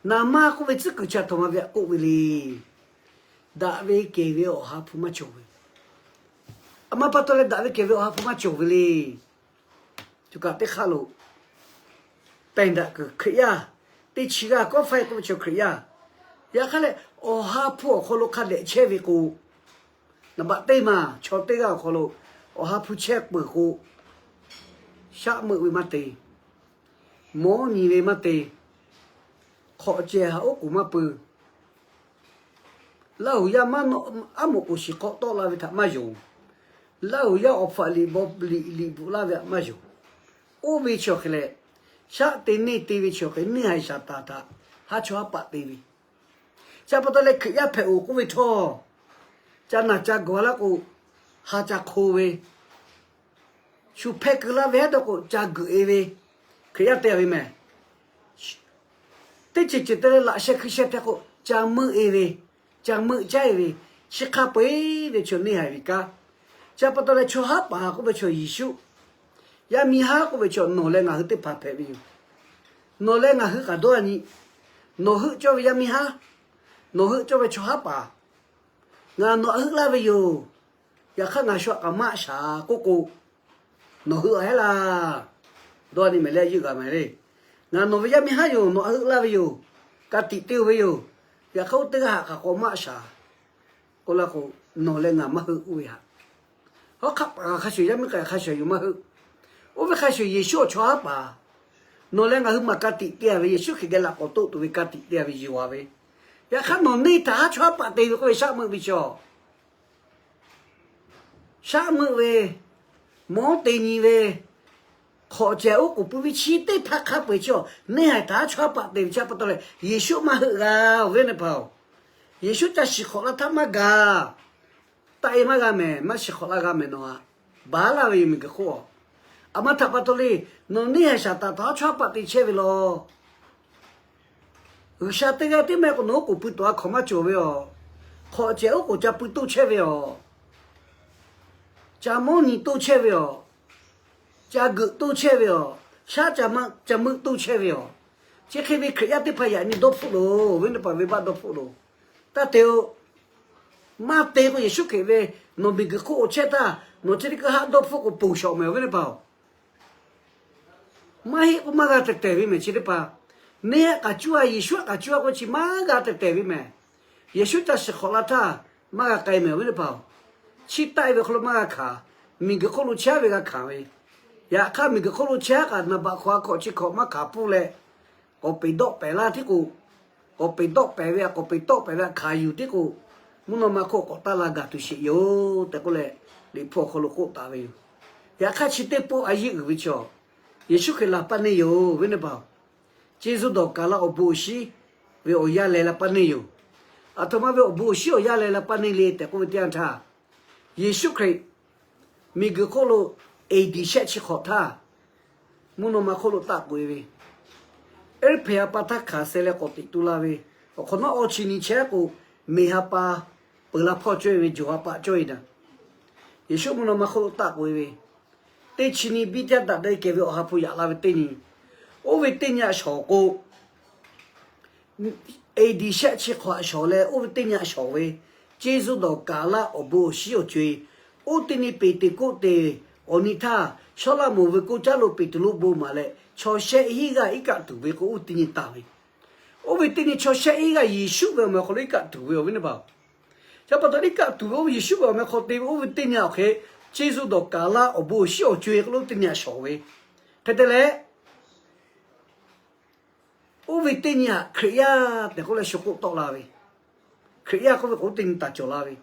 Naˍ manˇ k'oˆ ve tcuhˉ kuiˬ chi a htoꞈ ma ve htaꞈ k'oˆ ve le. Daꞈ ve kehˬ ve Awˬ ha hpu maˇ cawˬ ve. Aˬ ma pa taw leh daꞈ ve kehˬ ve Awˬ ha hpu maˇ cawˬ ve le. Cawˬ kaꞈ teˇ hk'aˇ lo pehˬ daꞈ kuiˬ Hkriꞈ yaˇ, teˇ chi g'aˇ kawˆ faiˇ k'oˆ ve chaw Hkriꞈ yaˇ. Yaꞈ hk'aˇ leh, Awˬ ha hpu awˬ hk'aw lo hk'a dehꞈ chehˇ ve k'o, naˍ baꞈ teˇ maˬ chaw teˇ g'aˇ awˬ hk'aw lo Awˬ ha hpu chehˇ peuˬ k'o, shaˆ meuˆ ve maˇ te, mawˉ nyi ve maˇ te, hk'awꞈ cehˬ haꞈ oˉ k'oˍ maˇ peu, Laˇ huˍ yaˇ maˇ nawˆ aˉ moˍ k'oˍ shiˍ hk'awꞈ tawˆ la ve htaꞈ maˇ yonˍ. Laˇ huˍ yaˇ awˬ hpaꞈ liꞈ bvuhꞈ laˇ ve htaꞈ maˇ yonˍ. Oˇ ve chi awˬ hk'e leh, shaˆ te neˇ te ve chi awˬ hk'e neˇ haiˬ shaˍ taˍ htaꞈ haˉ chaw haˉ paˍ te ve. Chi pa taw leh Hkriꞈ yaˇ hpehꞈ-oˬ k'oˆ ve htawˇ, ca naˬ ca gawˬ laˇ k'o, ha ca hk'o ve, shu hpehˇ keu laˇ ve haˉ dawˇ k'o ca geuꞈ-e ve, Hkriꞈ yaˇ te-a ve mehˍ. Teˇ ceuˬ ceuˬ te leh laꞈ sheh hkui sheh hpehˇ k'o ca meuˆ-e ve, ca meuˆ caˉ-e ve, chi hk'a peu-eˬ ve chaw neˇ haiˬ ve kanˉ. Chi pa taw leh chaw haˉ paˍ k'oˆ ve chaw Yeˍsuˆ, yaˇ miˇ haˉ k'oˆ ve chaw nawˬ leh ngaˬ hui teˇ hpaˍ hpehꞈ ve yoˬ. Nawˬ leh ngaˬ hui kaꞈ dawˇ a nyi. Nawˬ heuˆ cawˇ ve yaˇ miˇ haˉ, nawˬ heuˆ cawˇ ve chaw haˉ paˍ, ngaˬ nawˬ htaꞈ heuˆ laˇ ve yoˬ. Yaꞈ hk'aˇ ngaˬ shu htaꞈ kaꞈ maˇ shaˍ k'oˆ k'o, nawˬ heuˆ a heˉ laˇ. Dawˇ a nyi mehˍ leh yeuˆ g'a mehˍ le. Ngaˬ nawˬ ve yaˇ miˇ haˉ yoˬ, nawˬ htaꞈ heuˆ laˇ ve yoˬ. Ka tiꞈ te-o ve yoˬ. Yaꞈ hk'aˇ oˇ teˇ g'aˇ htaꞈ kaꞈ k'awꞈ maˇ shaˍ k'oˆ laˇ k'o, nawˬ leh ngaˬ maˇ heuˆ oˇ ve htaꞈ hawˉ hk'aˆ paˍ hk'a shuˍ yaˇ miˇ k'ai hk'a shuˍ yoˬ maˇ heuˆ. Oˇ ve hk'a shuˍ Yeˍsuˆ awˬ chaw haˉ paˍ, nawˬ leh ngaˬ hui maˬ ka tiꞈ te a ve, Yeˍsuˆ Hkriꞈ geh laꞈ k'awꞈ toˆ tuˬ ve ka tiꞈ te a ve yoˬ a ve. Yaꞈ hk'aˇ nawˬ neˇ htaꞈ haˉ chaw haˉ paˍ te ve k'oˆ ve shaˉ meuˆ ve chaw, shaˉ meuˆ ve, mawˉ te nyi ve, hk'awꞈ cehˬ oˉ k'oˍ pui ve chi teˇ hpaˍ hk'a peu-eˬ chi a, neˇ haiˬ htaꞈ haˉ chaw haˉ paˍ te ve chi pa taw leh Yeˍsuˆ maˇ heuˆ g'a oˬ ve neˇ hpaˍ-oˬ. Yeˍsuˆ ca shiˍ hk'awꞈ laˇ htaˇ maˇ gaˬ. Taˆ e maˇ g'a mehˍ, maˇ shiˍ hk'awꞈ laˇ g'a mehˍ nawˬ htaꞈ. Baˬ laˇ ve yoˬ miˬguiˬ hk'oˆ a. A ma htaꞈ pa taw le, nawˬ neˇ haiˬ shaˍ htaꞈ haˉ chaw haˉ paˍ te chehˇ ve law. G'uiˬsha teˇ g'aˇ tiˉ maˇ heˆ k'o nawˬ oˉ k'oˍ pui tuˬ a hkawnˍ maˇ cawˬ ve a. Hk'awꞈ cehˬ oˉ k'oˍ ca pui toˇ chehˇ ve a. Ca mawˉ nyi toˇ chehˇ ve a. Ca geuꞈ toˇ chehˇ ve a. Shaˉ ca meuˆ toˇ chehˇ ve a. Chi hk'e ve Hkriꞈ yaˇ teˇ hpaˍ yaꞈ nyi dawˇ hpfuhˆ loˬ, ve neˇ paˍ venˇbaˆ dawˇ hpfuhˆ loˬ. Taˇ te-o. Maˇ te k'o Yeˍsuˆ Hkriꞈ ve nawˬ miˬguiˬ hk'oˆ lo chehˇ htaˇ nawˬ chi teˇ hkui haˆ dawˇ hpfuhˆ k'o ponˬ shawˍ mehˍ ve neˇ paˍ-oˬ. Maˇ heˆ k'o maˇ g'a tehˬ tehˬ ve mehˍ chi teˇ hpaˍ. Neˇ htaꞈ kaꞈ cuˇ a, Yeˍsuˆ htaꞈ kaꞈ cuˇ a k'o chi maˇ g'a tehˬ tehˬ ve mehˍ. Yeˍsuˆ ca shiˍ hk'awꞈ la htaˇ maˇ g'a k'ai mehˍ ve neˇ paˍ-oˬ. Chi taˆ e ve hk'aw lo maˇ g'a hkanˍ. Miˬguiˬ hk'oˆ lo chehˇ ve g'a hkanˍ ve. Yaꞈ hk'aˇ miˬguiˬ hk'oˆ lo chehˇ kaꞈ naˍ baꞈ hk'awꞈ a hkawꞈ chi hkawꞈ maˇ hkanˍ pfuhˇ leh, k'awꞈ peˍ dawˆ pehˍ laˇ tiˉ k'o, k'awꞈ peˍ dawˆ pehˍ ve a, k'awꞈ peˍ tawˆ pehˍ ve a hkanˍ yuˬ tiˉ k'o, mvuhˇ naw ma hk'oˆ k'awꞈ taˇ la gaˬ tuˬ sheˍ yoˬ tehꞈ k'oˆ leh, Liꞈ hpu awˬ hk'aw lo k'oˆ taˍ ve yoˬ. Yaꞈ hk'aˇ chi teˇ pawˆ a yeˇ uiˍ ve chaw, Yeˍsuˆ Hkriꞈ laˬ paˇ neˇ yoˬ ve neˇ paˍ-oˬ. Jeˇ zuˇ dawˬ kaˍ laˇ awˬ bon awˬ shinˉ ve awˬ yanˇ leh la paˇ neˇ yoˬ. Aˬ htoꞈ ma ve awˬ bon awˬ shinˉ awˬ yanˇ leh la paˇ neˇ le tehꞈ k'oˆ ve teˇ yanˇ htaˇ, Yeˍsuˆ Hkriꞈ miˬguiˬ hk'oˆ lo A D shehˆ chi hk'awꞈ htaˇ, mvuhˇ naw ma hk'oˆ lo taˆ k'oꞈ e ve, Eˇruˆ hpehꞈ ha pa htaˇ hkanˍ suh leh k'awꞈ teꞈ tu la ve, awˬ hk'awꞈ nawˉ awˇ chi nyi chehˇ k'o, meˬ ha pa peuˬ la hpawˇ cawˇ e ve, jawˬ ha pa cawˇ e daꞈ. Yeˍsuˆ mvuhˇ naw ma hk'oˆ lo taˆ k'oꞈ e ve, teˇ chi nyi biˇ teˇ daꞈ daꞈ kehˬ ve Awˬ ha hpu yaꞈ la ve teˇ nyi, oˇ ve teˇ nyi a shawˍ k'o, A D shehˆ chi hk'awꞈ a shawˍ leh oˇ ve teˇ nyi a shawˍ ve, Jeˇ zuˇ dawˬ kaˍ laˇ awˬ bon awˬ shinˉ awˬ co-e, oˇ teˇ nyi Peˍteˍkoˆteˍ awˬ nyi htaˇ, Sawˉlaꞈmonˍ ve koˇ caˉ lo Peˍteˍluˆ bon maˍ leh, chaw shehˆ hinˉ g'aˇ iˉ kaˆ tuˬ ve k'o, oˇ ve teˇ nyi taˍ ve. Oˇ ve teˇ nyi chaw shehˆ hinˉ g'aˇ Yeˍsuˆ ve awˬ meh hk'aw lo iˉ kaˆ tuˬ ve awˬ viˉ neˇ paˍ-oˬ. Chi pa taw iˉ kaˆ tuˬ ve oˇ ve Yeˍsuˆ ve awˬ meh hk'aw te ve oˇ ve teˇ nyi awˬ hk'e, Jeˇ zuˇ dawˬ kaˍ laˇ awˬ bon awˬ shinˉ awˬ co-e k'o lo teˇ nyi a shawˍ ve. Hk'e te leh, oˇ ve teˇ nyi htaꞈ Hkriꞈ yaˇ tehꞈ k'oˆ leh shu k'oˆ tawˆ la ve. Hkriꞈ yaˇ k'oˆ ve k'o teˇ nyi taˍ cawˬ la ve.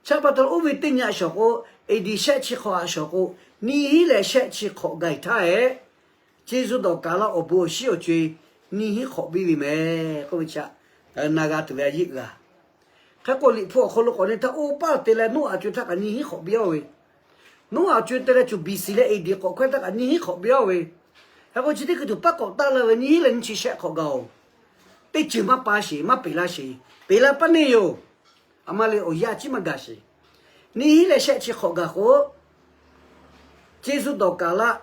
Chi pa taw oˇ ve teˇ nyi a shawˍ k'o, A D shehˆ chi hk'awꞈ a shawˍ k'o, nyiˇ hinˉ leh shehˆ chi hk'awꞈ gaˬ e htaˇ e, Jeˇ zuˇ dawˬ kaˍ laˇ awˬ bon awˬ shinˉ awˬ co-e nyiˇ hinˉ hk'awꞈ biˇ ve mehˍ k'oˆ ve chi, na g'a tuˬ ve a yeˇ uiˍ g'a. Hk'e k'o Liꞈ hpu awˬ hk'aw lo k'awꞈ ne htaˇ, oˇ paˆ te leh Noˉaꞈ co e htaˇ kaꞈ nyiˇ hinˉ hk'awꞈ biˇ-oˬ ve. Noˉaꞈ co e te leh cuˬ B C leh A D k'awꞈ hkawehˇ htaˇ kaꞈ nyiˇ hinˉ hk'awꞈ biˇ-oˬ ve. Hk'e k'o chi teˇ hkui tuˬ paˉ k'awꞈ taˆ la ve nyiˇ hinˉ leh nyiˇ chi shehˆ hk'awꞈ gaˬ-oˬ. Teˇ ceuˬ maˇ pa sheˍ, maˇ peꞈ laˇ sheˍ. Peꞈ la paˇ neˇ yoˬ. A ma le awˬ yanˇ ciˉ maˇ gaˬ sheˍ. Nyiˇ hinˉ leh shehˆ chi hk'awꞈ gaˬ k'o, Jeˇ zuˇ dawˬ kaˍ laˇ,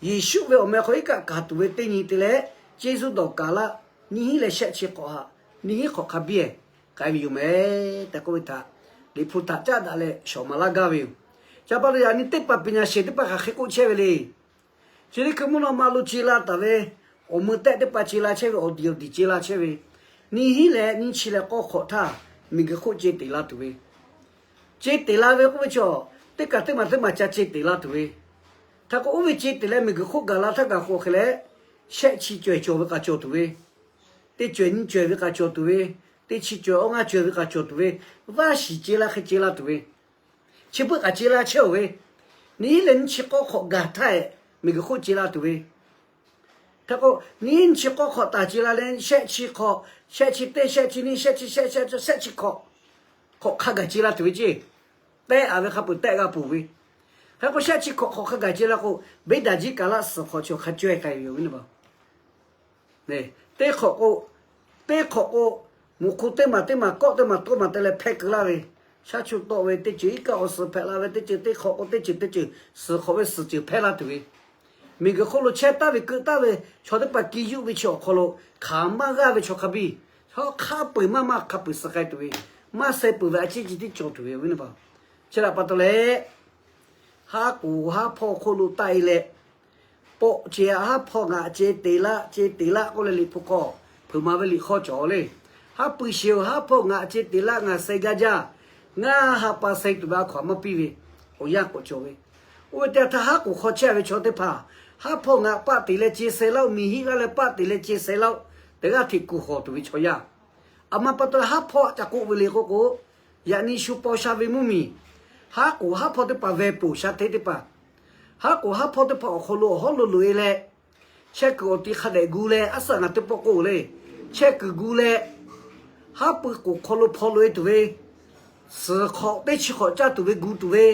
Yeˍsuˆ ve awˬ meh hk'aw iˉ kaˆ kaˬ tuˬ ve teˇ nyi te leh, Jeˇ zuˇ dawˬ kaˍ laˇ, nyiˇ hinˉ leh shehˆ chi hk'awꞈ htaꞈ nyiˇ hinˉ hk'awꞈ hk'a biˇ k'ai ve yoˬ mehˍ tehꞈ k'oˆ ve htaꞈ, Liꞈ hpu htaꞈ caˉ daꞈ leh shawˍ maˍ laˇ gaˇ ve yoˬ. Chi pa taw yaꞈ nyi teˇ hpaˍ ပညာရှင် teˇ hpaˍ hk'aˬ hk'e k'oˆ chehˇ ve le. Chi teˇ hkui mvuhˇ naw ma lo ce la taˍ ve, awˬ meuˇ tehˆ teˇ hpaˍ ce la chehˇ ve, awˬ diˬ awˬ diˬ ce la chehˇ ve, nyiˇ hinˉ leh nyiˇ chi leh k'awˇ hk'awꞈ htaˇ, miˬguiˬ hk'oˆ ce teꞈ la tuˬ ve, ce teꞈ la ve k'oˆ ve chaw, teˇ kaˬ teˇ maˬ teˇ maˬ ca ce teꞈ la tuˬ ve. Hk'e k'o oˇ ve ce teꞈ leh miˬguiˬ hk'oˆ gaˬ la htaˇ gaˬ k'o hk'e leh, shehˆ chi cawehˬ cawˬ ve k'a cawˬ tuˬ ve, teˇ cawehˬ nyiˇ cawehˬ ve k'a cawˬ tuˬ ve, teˇ chi cawehˬ awˇ ngaˇ cawehˬ ve k'a cawˬ tuˬ ve, vaˇ shiˍ ce la hk'e ce la tuˬ ve, chi beuꞈ kaꞈ ce la chehˇ-oˬ ve, nyiˇ hinˉ leh nyiˇ chi k'awˇ hk'awꞈ gaˬ htaˇ ehˍ miˬguiˬ hk'oˆ ce la tuˬ ve. Hk'e k'o, nyiˇ hinˉ nyiˇ chi k'awˇ hk'awꞈ taˍ ce la leh shehˆ chi hk'awꞈ, shehˆ chi teˇ, shehˆ chi nyiˇ, shehˆ chi shehˆ, shehˆ chi shehˆ chi hk'awꞈ, hk'awꞈ hk'a gaˬ ce la tuˬ ve ceˇ. Tehˆ a ve hk'a peuˬ tehˆ g'a peuˬ ve. Hk'e k'o shehˆ chi hk'awꞈ hk'awꞈ hk'a gaˬ ce la k'o, beˇ daꞈ jiˇ kaˬ laˇ suhˍ hk'awꞈ chi awˬ hk'a cawehˬ k'ai ve yoˬ ve neˇ paˍ. Teˇ hk'awꞈ k'o, teˇ hk'awꞈ k'o, muꞈ hk'u teˇ maˬ teˇ maˬ kawˆ teˇ maˬ tawˇ maˬ te leh hpehˇ keu laˇ ve, shaˉ chu tawˆ ve teˇ ceuˬ, iˉ kaˆ awˬ suhˍ hpehꞈ la ve teˇ ceuˬ, teˇ hk'awꞈ k'o teˇ ceuˬ teˇ ceuˬ, suhˍ hk'awꞈ ve suhˍ ceuˬ hpehˇ laˇ tuˬ ve, miˬguiˬ hk'oˆ lo chehˇ taˍ ve keu taˍ ve chaw teˇ hpaˍ ki yuˆ ve chi awˬ hk'aw lo hk'aˬ maˇ g'aˇ ve chaw hk'a biˇ, chaw hk'a peu-eˬ maˇ maˇ hk'a peu-eˬ suh k'ai tuˬ ve, maˇ suh peuˬ ve a ciˉ ciˉ tiˉ cawˬ tuˬ ve awˬ viˉ awˬ nyi teˇ hpaˍ-oˬ. Chi htaꞈ pa taw leh, haˉ k'oˍ haˉ hpawˇ hk'oˆ lo taˆ-e leh, pawˆ ce-a haˉ hpawˇ ngaˬ ce te laˆ ce te laˆ k'oˆ leh Liꞈ hpu hk'aw, hpeuꞈ maˍ ve liꞈ hk'aw cawˬ le. Haˉ pui sheˍ-oˬ, haˉ hpawˇ ngaˬ ce te laˆ ngaˬ suh gaˇ jaˇ. Ngaˬ ha pa suh tuˬ ve a hkaw-anˬ maˇ piˇ ve, awˬ yanˇ k'awꞈ cawˬ ve. Oˇ ve teˇ yanˇ htaˇ haˉ k'oˍ hk'aw chehˇ ve chaw teˇ hpaˍ, haˉ hpawˇ ngaˬ paˆ te leh ce suh laˇ-oˆ, miˬ hiˆ laˇ leh paˆ te leh ce suh laˇ-oˆ, tehꞈ g'aˇ hteꞈ kuˬ hawˬ tuˬ ve chaw yaˇ. Aˬ ma pa taw leh haˉ hpawˇ ca k'oˆ ve le k'oˆ k'o, yaꞈ nyi shu paw sha ve mvuhˇmiˬ, haˉ k'oˍ haˉ hpawˇ teˇ hpaˍ veh poˬ sha hteˇ teˇ hpaˍ, haˉ k'oˍ haˉ hpawˇ teˇ hpaˍ awˬ hk'aw lo awˬ hawˉ lo loꞈ-e leh, chehˇ kuiˬ awˬ ti hk'a dehꞈ gu leh, aˉ suhˍ ngaˬ teˇ pawˆ k'oˆ le, chehˇ kuiˬ gu leh, haˉ pui k'oˍ hk'aw lo hpaw loꞈ-e tuˬ ve, suhˍ hk'awꞈ teˇ chi hk'awꞈ caˇ tuˬ ve gu tuˬ ve,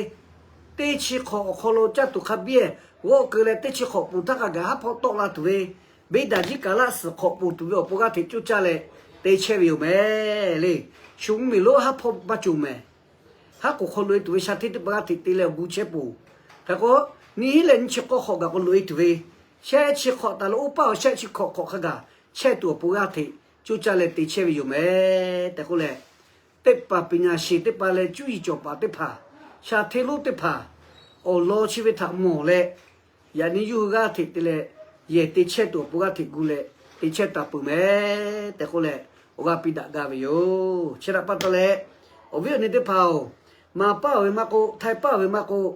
teˇ chi hk'awꞈ awˬ hk'aw lo caˇ tuˬ hk'a biˇ-ehˍ g'awˆ keu leh teˇ chi hk'awꞈ ponˬ htaˇ hk'a gaˬ haˉ hpawˇ tawˆ la tuˬ ve, beˇ daꞈ jiˇ kaˬ laˆ suhˍ hk'awꞈ ponˬ tuˬ ve awˬ pon g'aˇ hteꞈ coˇ caˇ leh te chehˇ ve yoˬ mehˍ le. Shu mvuhˇmiˬ lonˉ haˉ hpawˇ maˇ cawˬ mehˍ. Haˉ k'oˍ hk'aw loꞈ-e tuˬ ve sha hteˇ teˇ hpaˍ g'aˇ hteꞈ te leh awˬ gu chehˇ poˬ. Hk'e k'o, nyiˇ hinˉ leh nyiˇ chi k'awˇ hk'awꞈ gaˬ k'o loꞈ-e tuˬ ve, shehˆ chi hk'awꞈ taˍ lo oˇ paˆ awˬ shehˆ chi hk'awꞈ hk'awꞈ hk'a gaˬ chehˇ tuˬ awˬ pon g'aˇ hteꞈ coˇ caˇ leh te chehˇ ve yoˬ mehˍ tehꞈ k'oˆ leh, teˇ hpaˍ ပညာရှင် teˇ hpaˍ leh cuˇ yiˍ cawˬ paˍ teˇ hpaˍ, sha hteˇ lonˉ teˇ hpaˍ, awˬ lawn chi ve htaꞈ mawˬ leh, yaꞈ nyi yawˇ hui g'aˇ hteꞈ te leh, yehˬ te chehˇ tuˬ awˬ pon g'aˇ hteꞈ gu leh te chehˇ taˍ peuˬ mehˍ tehꞈ k'oˆ leh, awˬ g'aˇ piˇ daꞈ gaˇ ve yoˬ. Chi htaꞈ pa taw leh, awˬ viˉ awˬ nyi teˇ hpaˍ-oˬ, maˍ paˆ-oˬ ve maˇ k'oˆ, htaiˇ paˆ-oˬ ve maˇ k'oˆ,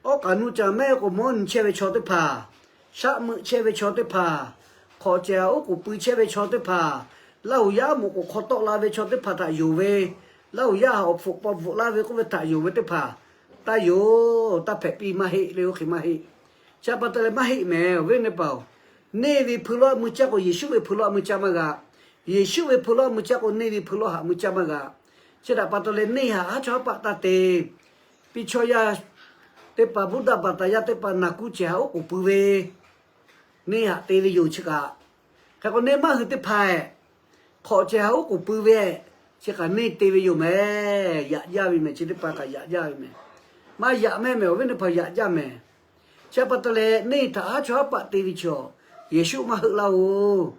awˉ k'aꞈ nuˇ ca mehˆ k'o mawˉ nyi chehˇ ve chaw teˇ hpaˍ, shaˆ meuˆ chehˇ ve chaw teˇ hpaˍ, hk'awꞈ cehˬ oˉ k'oˍ pui chehˇ ve chaw teˇ hpaˍ, Laˇhuˍ yaˇ mawꞈ k'oˍ hk'aw tawˆ la ve chaw teˇ hpaˍ htaꞈ yonˍ ve, Laˇhuˍ yaˇ htaꞈ awˬ hpfuhꞈ paw bvuhꞈ laˇ ve k'oˆ ve htaꞈ yonˍ ve teˇ hpaˍ, taˇ yonˍ, taˇ hpehꞈ piˇ maˇ heˆ le. Oˇ hk'e maˇ heˆ. Chi pa taw leh maˇ heˆ mehˍ, awˬ viˉ awˬ nyi teˇ hpaˍ-oˬ, neˇ ve hpui lawˇ mui caˇ k'o Yeˍsuˆ ve hpui lawˇ mui caˇ maˇ g'a. Yeˍsuˆ ve hpui lawˇ mui caˇ k'o neˇ ve hpui lawˇ haꞈ mui caˇ maˇ g'a. Chi htaꞈ pa taw leh neˇ haꞈ haˉ chawˇ haˉ paˆ taˇ te. Piˇ chawˇ yaˇ teˇ hpaˍ, Buddha baˬ taˍ yaˇ teˇ hpaˍ naˬ kuˇ cehˬ haꞈ oˉ k'oˍ pui ve, neˇ haꞈ te ve yoˬ chi kaꞈ. Hk'e k'o neˇ maˇ hui teˇ hpaˍ-ehˍ, hk'awꞈ cehˬ haꞈ oˉ k'oˍ pui ve, chi kaꞈ neˇ te ve yoˬ mehˍ. Yaꞈ jaˇ ve mehˍ. Chi teˇ hpaˍ kaꞈ yaꞈ jaˇ ve mehˍ. Maˇ yaꞈ mehˆ mehˍ, awˬ viˉ teˇ hpaˍ yaꞈ jaˇ mehˍ. Chi pa taw leh neˇ htaꞈ haˉ chawˇ haˉ paˆ te ve chaw, Yeˍsuˆ maˇ heuˆ laˇ-oˬ.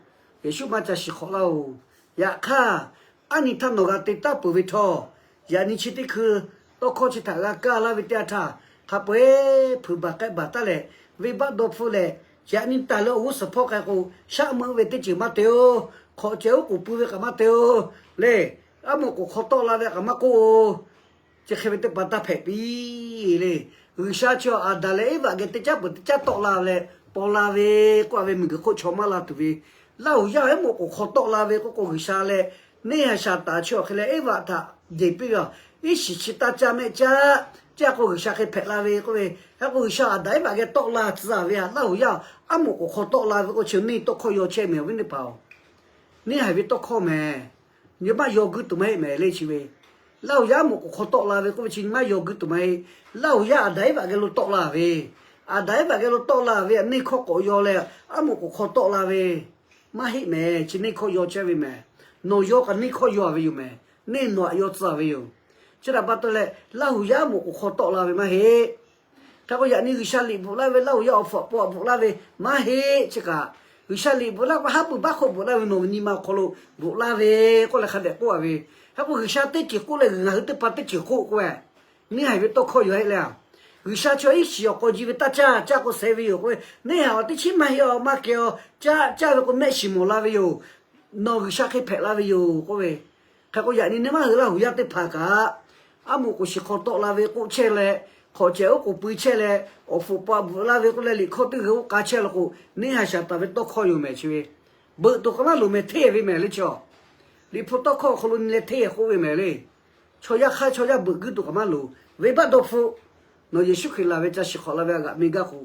Yeˍsuˆ maˇ ca shiˍ hk'awꞈ laˇ-oˬ. Yaꞈ hk'aˇ, aˉ nyi htaˇ nawˬ g'a te taˍ peuˬ ve htawˇ, yaꞈ nyi chi teˇ hkui tawˇ hkawˇ chi htaꞈ g'a kaˇ laˇ ve teˇ yanˇ htaˇ, hk'a peu-eˬ hpeuꞈ baˬ k'ehˆ baˬ taˉ leh, venˇbaˆ dawˇ hpfuhˆ leh, yaꞈ nyi taˍ leh awˬ g'uˇ suhˍ hpawˇ k'ai k'o, shaˆ meuˆ ve teˇ ceuˬ maˇ te-oˬ, hk'awꞈ cehˬ oˉ k'oˍ pui ve kaꞈ maˇ te-oˬ le. Aˉ moˍ k'oˍ hk'aw tawˆ la ve kaꞈ maˇ k'oˆ-oˬ. Chi hk'e ve teˇ hpaˍ taˇ hpehꞈ piˇ le. G'uiˬsha chi Aˍdanˍ leh Eˇvaꞈ geh teˇ caˉ peuˬ teˇ caˉ tawˆ la leh paw la ve k'oˆ-a ve miˬguiˬ hk'oˆ chaw maˇ la tuˬ ve, Laˇhuˍ yaˇ aˉ moˍ k'oˍ hk'aw tawˆ la ve k'oˆ k'o, G'uiˬsha leh neˇ haiˬ Saˍtanˍ chi awˬ hk'e leh Eˇvaꞈ htaꞈ jeˬ piˇ ve, iˉ shiˍ chi taˇ caˇ mehˆ caˇ, caˇ k'o G'uiˬsha hk'e hpehꞈ la ve k'oˆ ve, hk'e k'o G'uiˬsha Aˍdanˍ Eˇvaꞈ geh tawˆ la tcuh-a ve htaꞈ Laˇhuˍ yaˇ aˉ moˍ k'oˍ hk'aw tawˆ la ve k'o, chi neˇ tawˇ hkawˇ yaw chehˇ mehˍ, awˬ viˉ teˇ hpaˍ-oˬ. Neˇ haiˬ ve tawˇ hkawˇ mehˍ. Nyi maˇ yaw guˇ tuˬ maˇ heˆ mehˍ le chi ve. Laˇhuˍ yaˇ aˉ moˍ k'oˍ hk'aw tawˆ la ve k'oˆ ve chi nyi maˇ yaw guˇ tuˬ maˇ heˆ. Laˇhuˍ yaˇ Aˍdanˍ Eˇvaꞈ geh lo tawˆ la ve, Aˍdanˍ Eˇvaꞈ geh lo tawˆ la ve htaꞈ neˇ hkawˇ k'awꞈ yaw leh, aˉ moˍ k'oˍ hk'aw tawˆ la ve maˇ heˆ mehˍ. Chi neˇ hkawˇ yaw chehˇ ve mehˍ. Nawˬ yaw kaꞈ neˇ hkawˇ yaw-a ve yoˬ mehˍ. Neˇ nawˬ htaꞈ yaw tcuh-a ve yoˬ. Chi htaꞈ pa taw leh Laˇhuˍ yaˇ aˉ moˍ k'oˍ hk'aw tawˆ la ve maˇ heˆ. Hk'e k'o yaꞈ nyi G'uiˬsha liꞈ bvuhꞈ laˇ ve, Laˇhuˍ yaˇ awˬ hpfuhꞈ paw bvuhꞈ laˇ ve maˇ heˆ. Chi kaꞈ G'uiˬsha liꞈ bvuhꞈ laˇ k'o, haˉ pui baˆ hk'oˆ bvuhꞈ laˇ ve nawˬ ve nyi ma awˬ hk'aw lo bvuhꞈ laˇ ve k'oˆ leh hk'a dehꞈ k'oˆ-a ve. Hk'e k'o G'uiˬsha teˇ ceuˬ k'oˆ leh ngaˬ hui teˇ hpaˍ teˇ ceuˬ k'oˆ k'oˆ-e, neˇ haiˬ ve tawˇ hkawˇ yaw heˆ le. G'uiˬsha chaw iˉ shiˍ awˬ k'aw ji ve taˇ caˇ, caˇ k'o sheh ve yoˬ k'oˆ ve, neˇ haiˬ awˬ teˇ chiˉ maˇ heˆ-a, maˇ keh-a, caˇ caˇ ve k'o mehˆ shiˍ mawˬ la ve yoˬ. Nawˬ G'uiˬsha hk'e hpehꞈ la ve yoˬ k'oˆ ve. Hk'e k'o yaꞈ nyi neˇ maˇ hui Laˇhuˍ yaˇ teˇ hpaˍ kaꞈ, aˉ moˍ k'oˍ shiˍ hk'aw tawˆ la ve k'oˆ chehˇ leh, hk'awꞈ cehˬ oˉ k'oˍ pui chehˇ leh, awˬ hpfuhꞈ paw bvuhꞈ laˇ ve k'oˆ leh liꞈ hkawˇ teˇ g'uiˬ oˇ k'a chehˇ la k'o, neˇ haiˬ Saˍtanˍ ve tawˇ hkawˇ yoˬ mehˍ chi ve. Beuꞈ tuˬ k'aˬ maˇ loˍ mehˍ, hteˇ ve mehˍ le chi. Liꞈ hpu tawˇ hkawˇ awˬ hk'aw lo nyi leh hteˇ k'oˆ ve mehˍ le. Chaw yaˇ hk'aˇ chaw yaˇ beuꞈ guiˇ tuˬ k'aˬ maˇ loˍ. Venˇbaˆ dawˇ hpfuhˆ, nawˬ Yeˍsuˆ Hkriꞈ laˬ ve ca shiˍ hk'awꞈ la ve a g'aꞈ mi gaˇ k'o,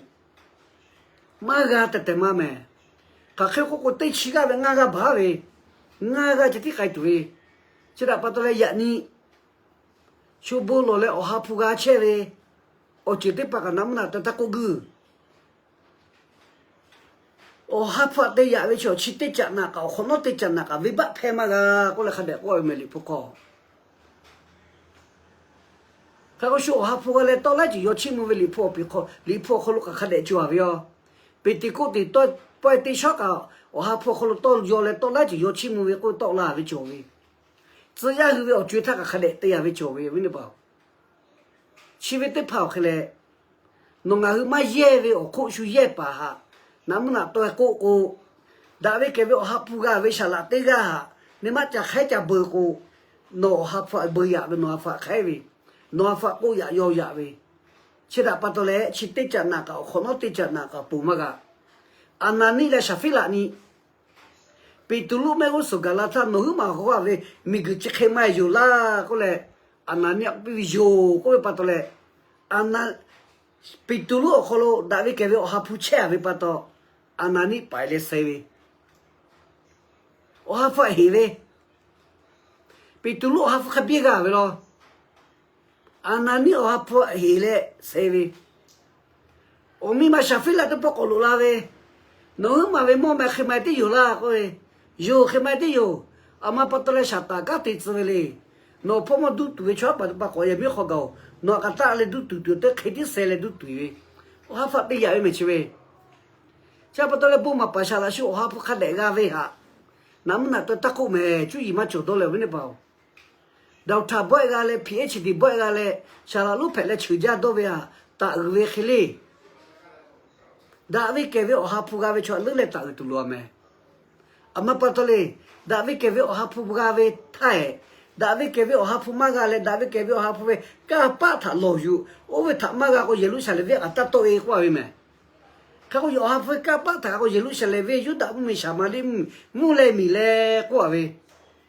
maˇ g'a tehˬ tehˬ ma mehˍ. Hk'aˬ hk'e k'oˆ k'o, teˇ chi g'aˇ ve ngaˇ g'aˇ baˬ ve, ngaˇ g'aˇ ceh tiˉ k'ai tuˬ ve. Chi htaꞈ pa taw leh yaꞈ nyi shu bon lawˬ leh awˬ ha hpu g'a chehˇ ve awˬ ceuˬ teˇ hpaˍ kaꞈ naꞈ mvuhˇ naꞈ taˇ k'oˆ guiˇ. Awˬ ha hpu htaꞈ te yaꞈ ve chaw chi teˇ caꞈ naꞈ kaꞈ, awˬ hk'awꞈ nawˉ teˇ caꞈ naꞈ kaꞈ venˇbaˆ hpehˇ maˇ g'a k'oˆ leh hk'a dehꞈ k'oˆ ve mehˍ liꞈ hpu hk'aw. Hk'e k'o shu awˬ ha hpu g'a leh tawˆ laiˉ ceuˬ yaw chiˇ mvuh ve Liꞈ hpu awˬ piˍ hk'aw, Liꞈ hpu awˬ hk'aw lo kaꞈ hk'a dehꞈ cawˬ ve yoˬ. Peˍteˍkoˆteˍ tawˇ pawehˇ teˇ shawˉ kaꞈ awˬ ha hpu awˬ hk'aw lo tawˇ yaw leh tawˆ laiˉ ceuˬ yaw chiˇ mvuh ve k'oˆ tawˆ la ve cawˬ ve. Tcuh yaˇ hui ve awˬ co-e htaˇ kaꞈ hk'a dehꞈ te yaˇ ve cawˬ ve, awˬ viˉ teˇ hpaˍ-oˬ. Chi ve teˇ hpaˍ awˬ hk'e leh, nawˬ ngaˬ hui maˇ yehˇ ve awˬ hk'oˆ shu yehˇ paˍ haꞈ, naꞈ mvuhˇ naꞈ taweh k'oˆ k'o, daꞈ ve kehˬ ve awˬ ha hpu g'a ve saˍ laꞈ teˇ g'aˇ haꞈ, neˇ maˇ ca hk'aiˉ ca beuꞈ k'o, nawˬ awˬ ha hpu htaꞈ beuꞈ yaꞈ ve, nawˬ ha hpu htaꞈ hk'aiˉ ve, nawˬ ha hpu htaꞈ k'oˆ yaꞈ yaw yaꞈ ve. Chi htaꞈ pa taw leh, chi teˇ caꞈ naꞈ kaꞈ awˬ hk'awꞈ nawˉ teˇ caꞈ naꞈ kaꞈ ponˬ maˇ g'a. Aˍnaˍniˆ leh Saˍfiˉlaꞈ nyi, Peˍtruˆ mehˆ g'uˇ suhˍ gaˬ la htaˇ, nawˬ huiˉ maˬ g'awˇ ve miˬguiˬ chi hk'e maˇ heˆ yoˬ laˇ k'oˆ leh, Aˍnaˍniˆ piˇ ve yoˬ k'oˆ ve pa taw leh, Aˍnaˍ- Peˍtruˆ awˬ hk'aw lo daꞈ ve kehˬ ve awˬ ha hpu chehˇ a ve pa taw, Aˍnaˍniˆ paiˍ leh suh ve, awˬ ha hpu htaꞈ heˍ ve, Peˍtruˆ awˬ ha hpu hk'a biˇ g'a ve law. Aˍnaˍniˆ awˬ ha hpu htaꞈ heˍ leh suh ve, awˬ miˇ ma Saˍfiˉlaꞈ teˇ pawˆ k'awꞈ loꞈ la ve, Nawˬ huiˉ maˬ ve mawˇ meh hk'e ma e teˇ yoˬ laˇ k'oˆ ve, Yoˬ, hk'e ma e teˇ yoˬ. Aˬ ma pa taw leh Saˍtanˍ kanˉ te tcuh ve le. Nawˬ hpawˇ mawˇ duˇ tuˬ ve chaw haˉ paˍ teˇ pa k'awꞈ yaꞈ miˉ hk'aw gaˬ-oˬ. Nawˬ htaꞈ k'a taˆ leh duˇ tuˬ tuˬ teˇ hk'e tiˉ suh leh duˇ tuˬ ve, awˬ ha hpu htaꞈ te yaꞈ ve mehˬ chi ve. Chi pa taw leh bon maˍ paˍ saˍ laꞈ shu awˬ ha hpu hk'a dehꞈ g'a ve haꞈ, naꞈ mvuhˇ naꞈ taweh taˇ k'oˆ mehˬ, cuˇ yiˍ maˇ cawˬ dawˇ leh, awˬ viˉ teˇ hpaˍ-oˬ. Doctor bawehˆ g'a leh, PhD bawehˆ g'a leh, saˍ laꞈ lonˉ hpehꞈ leh cheuˬ jaˇ dawˇ ve haꞈ, taˍ uiˍ ve hk'e le. Daꞈ ve kehˬ ve awˬ ha hpu g'a ve chaw htaꞈ leuˉ leh taˍ uiˍ tuˬ loˍ a mehˬ. Aˬ ma pa taw le, daꞈ ve kehˬ ve awˬ ha hpu g'a ve htaˇ, daꞈ ve kehˬ ve awˬ ha hpu maˇ g'a leh, daꞈ ve kehˬ ve awˬ ha hpu ve kanˇ paˆ htaꞈ lawˬ yuˬ, oˇ ve htaꞈ maˇ g'a k'o, Yeˍruˆsaˍlehnˍ venˇ k'aꞈ taˇ tawˆ e k'oˆ a ve mehˬ. Hk'e k'o, yawˇ awˬ ha hpu ve kanˇ paˆ htaꞈ k'o, Yeˍruˆsaˍlehnˍ venˇ, Yuˇdaꞈ mvuhˇmiˬ, Saˍmaˍriˆ mvuhˇ leh miˬ leh k'oˆ a ve,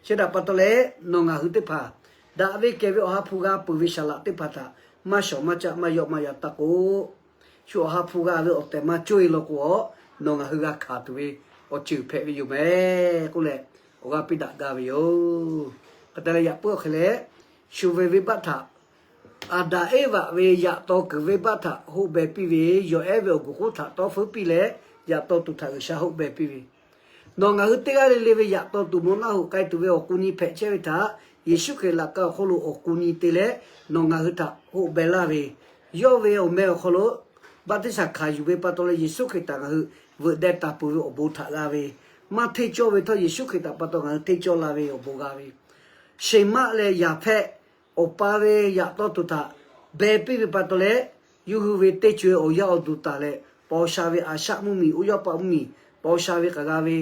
chi htaꞈ pa taw leh, nawˬ ngaˬ hui teˇ hpaˍ daꞈ ve kehˬ ve awˬ ha hpu g'a peuˬ ve saˍ laꞈ teˇ hpaˍ htaꞈ maˇ shawˍ maˇ caˆ maˇ yawˆ maˇ yan taˇ k'o, shu awˬ ha hpu g'a ve awˬ tehˬ maˇ cawˇ e law k'o, a, nawˬ ngaˬ hui g'a hkanˍ tuˬ ve awˬ ceuˬ hpehꞈ ve yoˬ mehˬ k'oˆ leh, awˬ g'aˇ piˇ daꞈ gaˇ ve yoˬ. Hk'e te leh, yaꞈ puiˉ awˬ hk'e leh, shu ve venˇbaˆ htaꞈ Aˍdanˍ Eˇvaꞈ ve yaꞈ taw kuiˬ venˇbaˆ htaꞈ hoˆ beh piˇ ve, yawˬ ehˉ ve awˬ guˬ hk'oˆ htaꞈ tawˇ feuˉ piˇ leh, yaꞈ taw tuˬ htaꞈ G'uiˬsha hoˆ beh piˇ ve, nawˬ ngaˬ hui teˇ g'aˇ le le ve yaꞈ taw tuˬ mawˬ naˆ hoꞈ k'ai tuˬ ve awˬ ku nyi hpehꞈ chehˇ ve htaꞈ Yeˍsuˆ Hkriꞈ laꞈ ka awˬ hk'oˆ lo awˬ ku nyi te leh, nawˬ ngaˬ hui htaꞈ hoˆ beh laˇ ve, yawˇ ve awˬ meh awˬ hk'aw lo baˆtiˆsaˬ hkanˍ yuˬ ve pa taw leh Yeˍsuˆ Hkriꞈ htaꞈ ngaˬ hui veuꞈ deh taˍ peuˬ ve awˬ bon htaꞈ g'a ve, maˇ hteˇ cawˇ ve htawˇ Yeˍsuˆ Hkriꞈ htaꞈ pa taw ngaˬ hui hteˇ cawˇ la ve awˬ bon g'a ve, Sheˍmaˆ leh Yaˍhpehˆ awˬ pa ve yaꞈ taw tuˬ htaꞈ beh piˇ ve pa taw leh, yawˇ hui ve teˇ co-e awˬ yaˇ awˬ duˬ taˍ leh, paw sha ve a shaˆ mvuhˇmiˬ, oˇ yawˇ paˆ mvuhˇmiˬ, paw sha ve k'aꞈ g'a ve,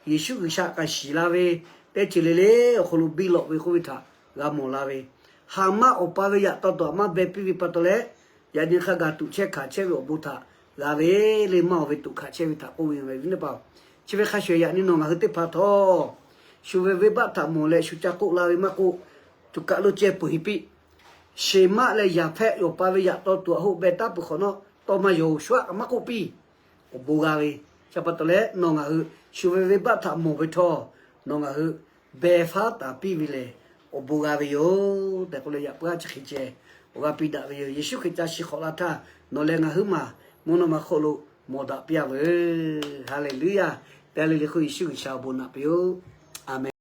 Yeˍsuˆ G'uiˬsha k'aꞈ shiˍ la ve, teˇ ceuˬ le le awˬ hk'aw lo biˇ lawꞈ ve k'oˆ ve htaꞈ g'a mawˬ la ve, Haˍmaˆ awˬ pa ve yaꞈ taw tuˬ htaꞈ maˇ beh piˇ ve pa taw leh, yaꞈ nyi hk'a gaˬ tuꞈ chehˇ hkanˍ chehˇ ve awˬ bon htaꞈ g'a ve le, maˇ awˬ ve tuꞈ hkanˍ chehˇ ve htaꞈ k'oˆ ve yoˬ mehˬ, viˉ teˇ hpaˍ-oˬ. Chi ve hk'a shuˍ yaꞈ nyi nawˬ ngaˬ hui teˇ hpaˍ htawˇ, shu ve venˇbaˆ htaꞈ mawˬ leh shu ca k'oˆ la ve maˇ k'oˆ, tuꞈ kaꞈ lo ceh peuˬ heˍ piˇ. Sheˍmaˆ leh Yaˍhpehˆ awˬ pa ve yaꞈ taw tuˬ htaꞈ hoˆ beh taˉ peuˬ hk'awꞈ nawˉ, tawˇ maˇ yaw-oˬ, shu htaꞈ kaꞈ maˇ k'oˆ piˇ. Awˬ bon g'a ve, chi pa taw leh nawˬ ngaˬ hui shu ve venˇbaˆ htaꞈ mawˬ ve htawˇ, nawˬ ngaˬ hui beh faˉ taˍ piˇ ve lehˬ, awˬ bon g'a ve yoˬ tehꞈ k'oˆ leh, yaꞈ puiˉ haˉ chi hk'e ceh awˬ g'aˇ piˇ daꞈ ve yoˬ. Yeˍsuˆ Hkriꞈ ca shiˍ hk'awꞈ la htaˇ, nawˬ leh ngaˬ huiˉ maˬ mvuhˇ naw ma hk'oˆ lo mawˬ daꞈ piˇ-a veuˬ. Haˍleˍluˇyaˇ. Teˇ g'aˇ le le hk'oˆ Yeˍsuˆ G'uiˬsha awˬ bon naꞈ piˇ-oˆ. Aˍmenˍ.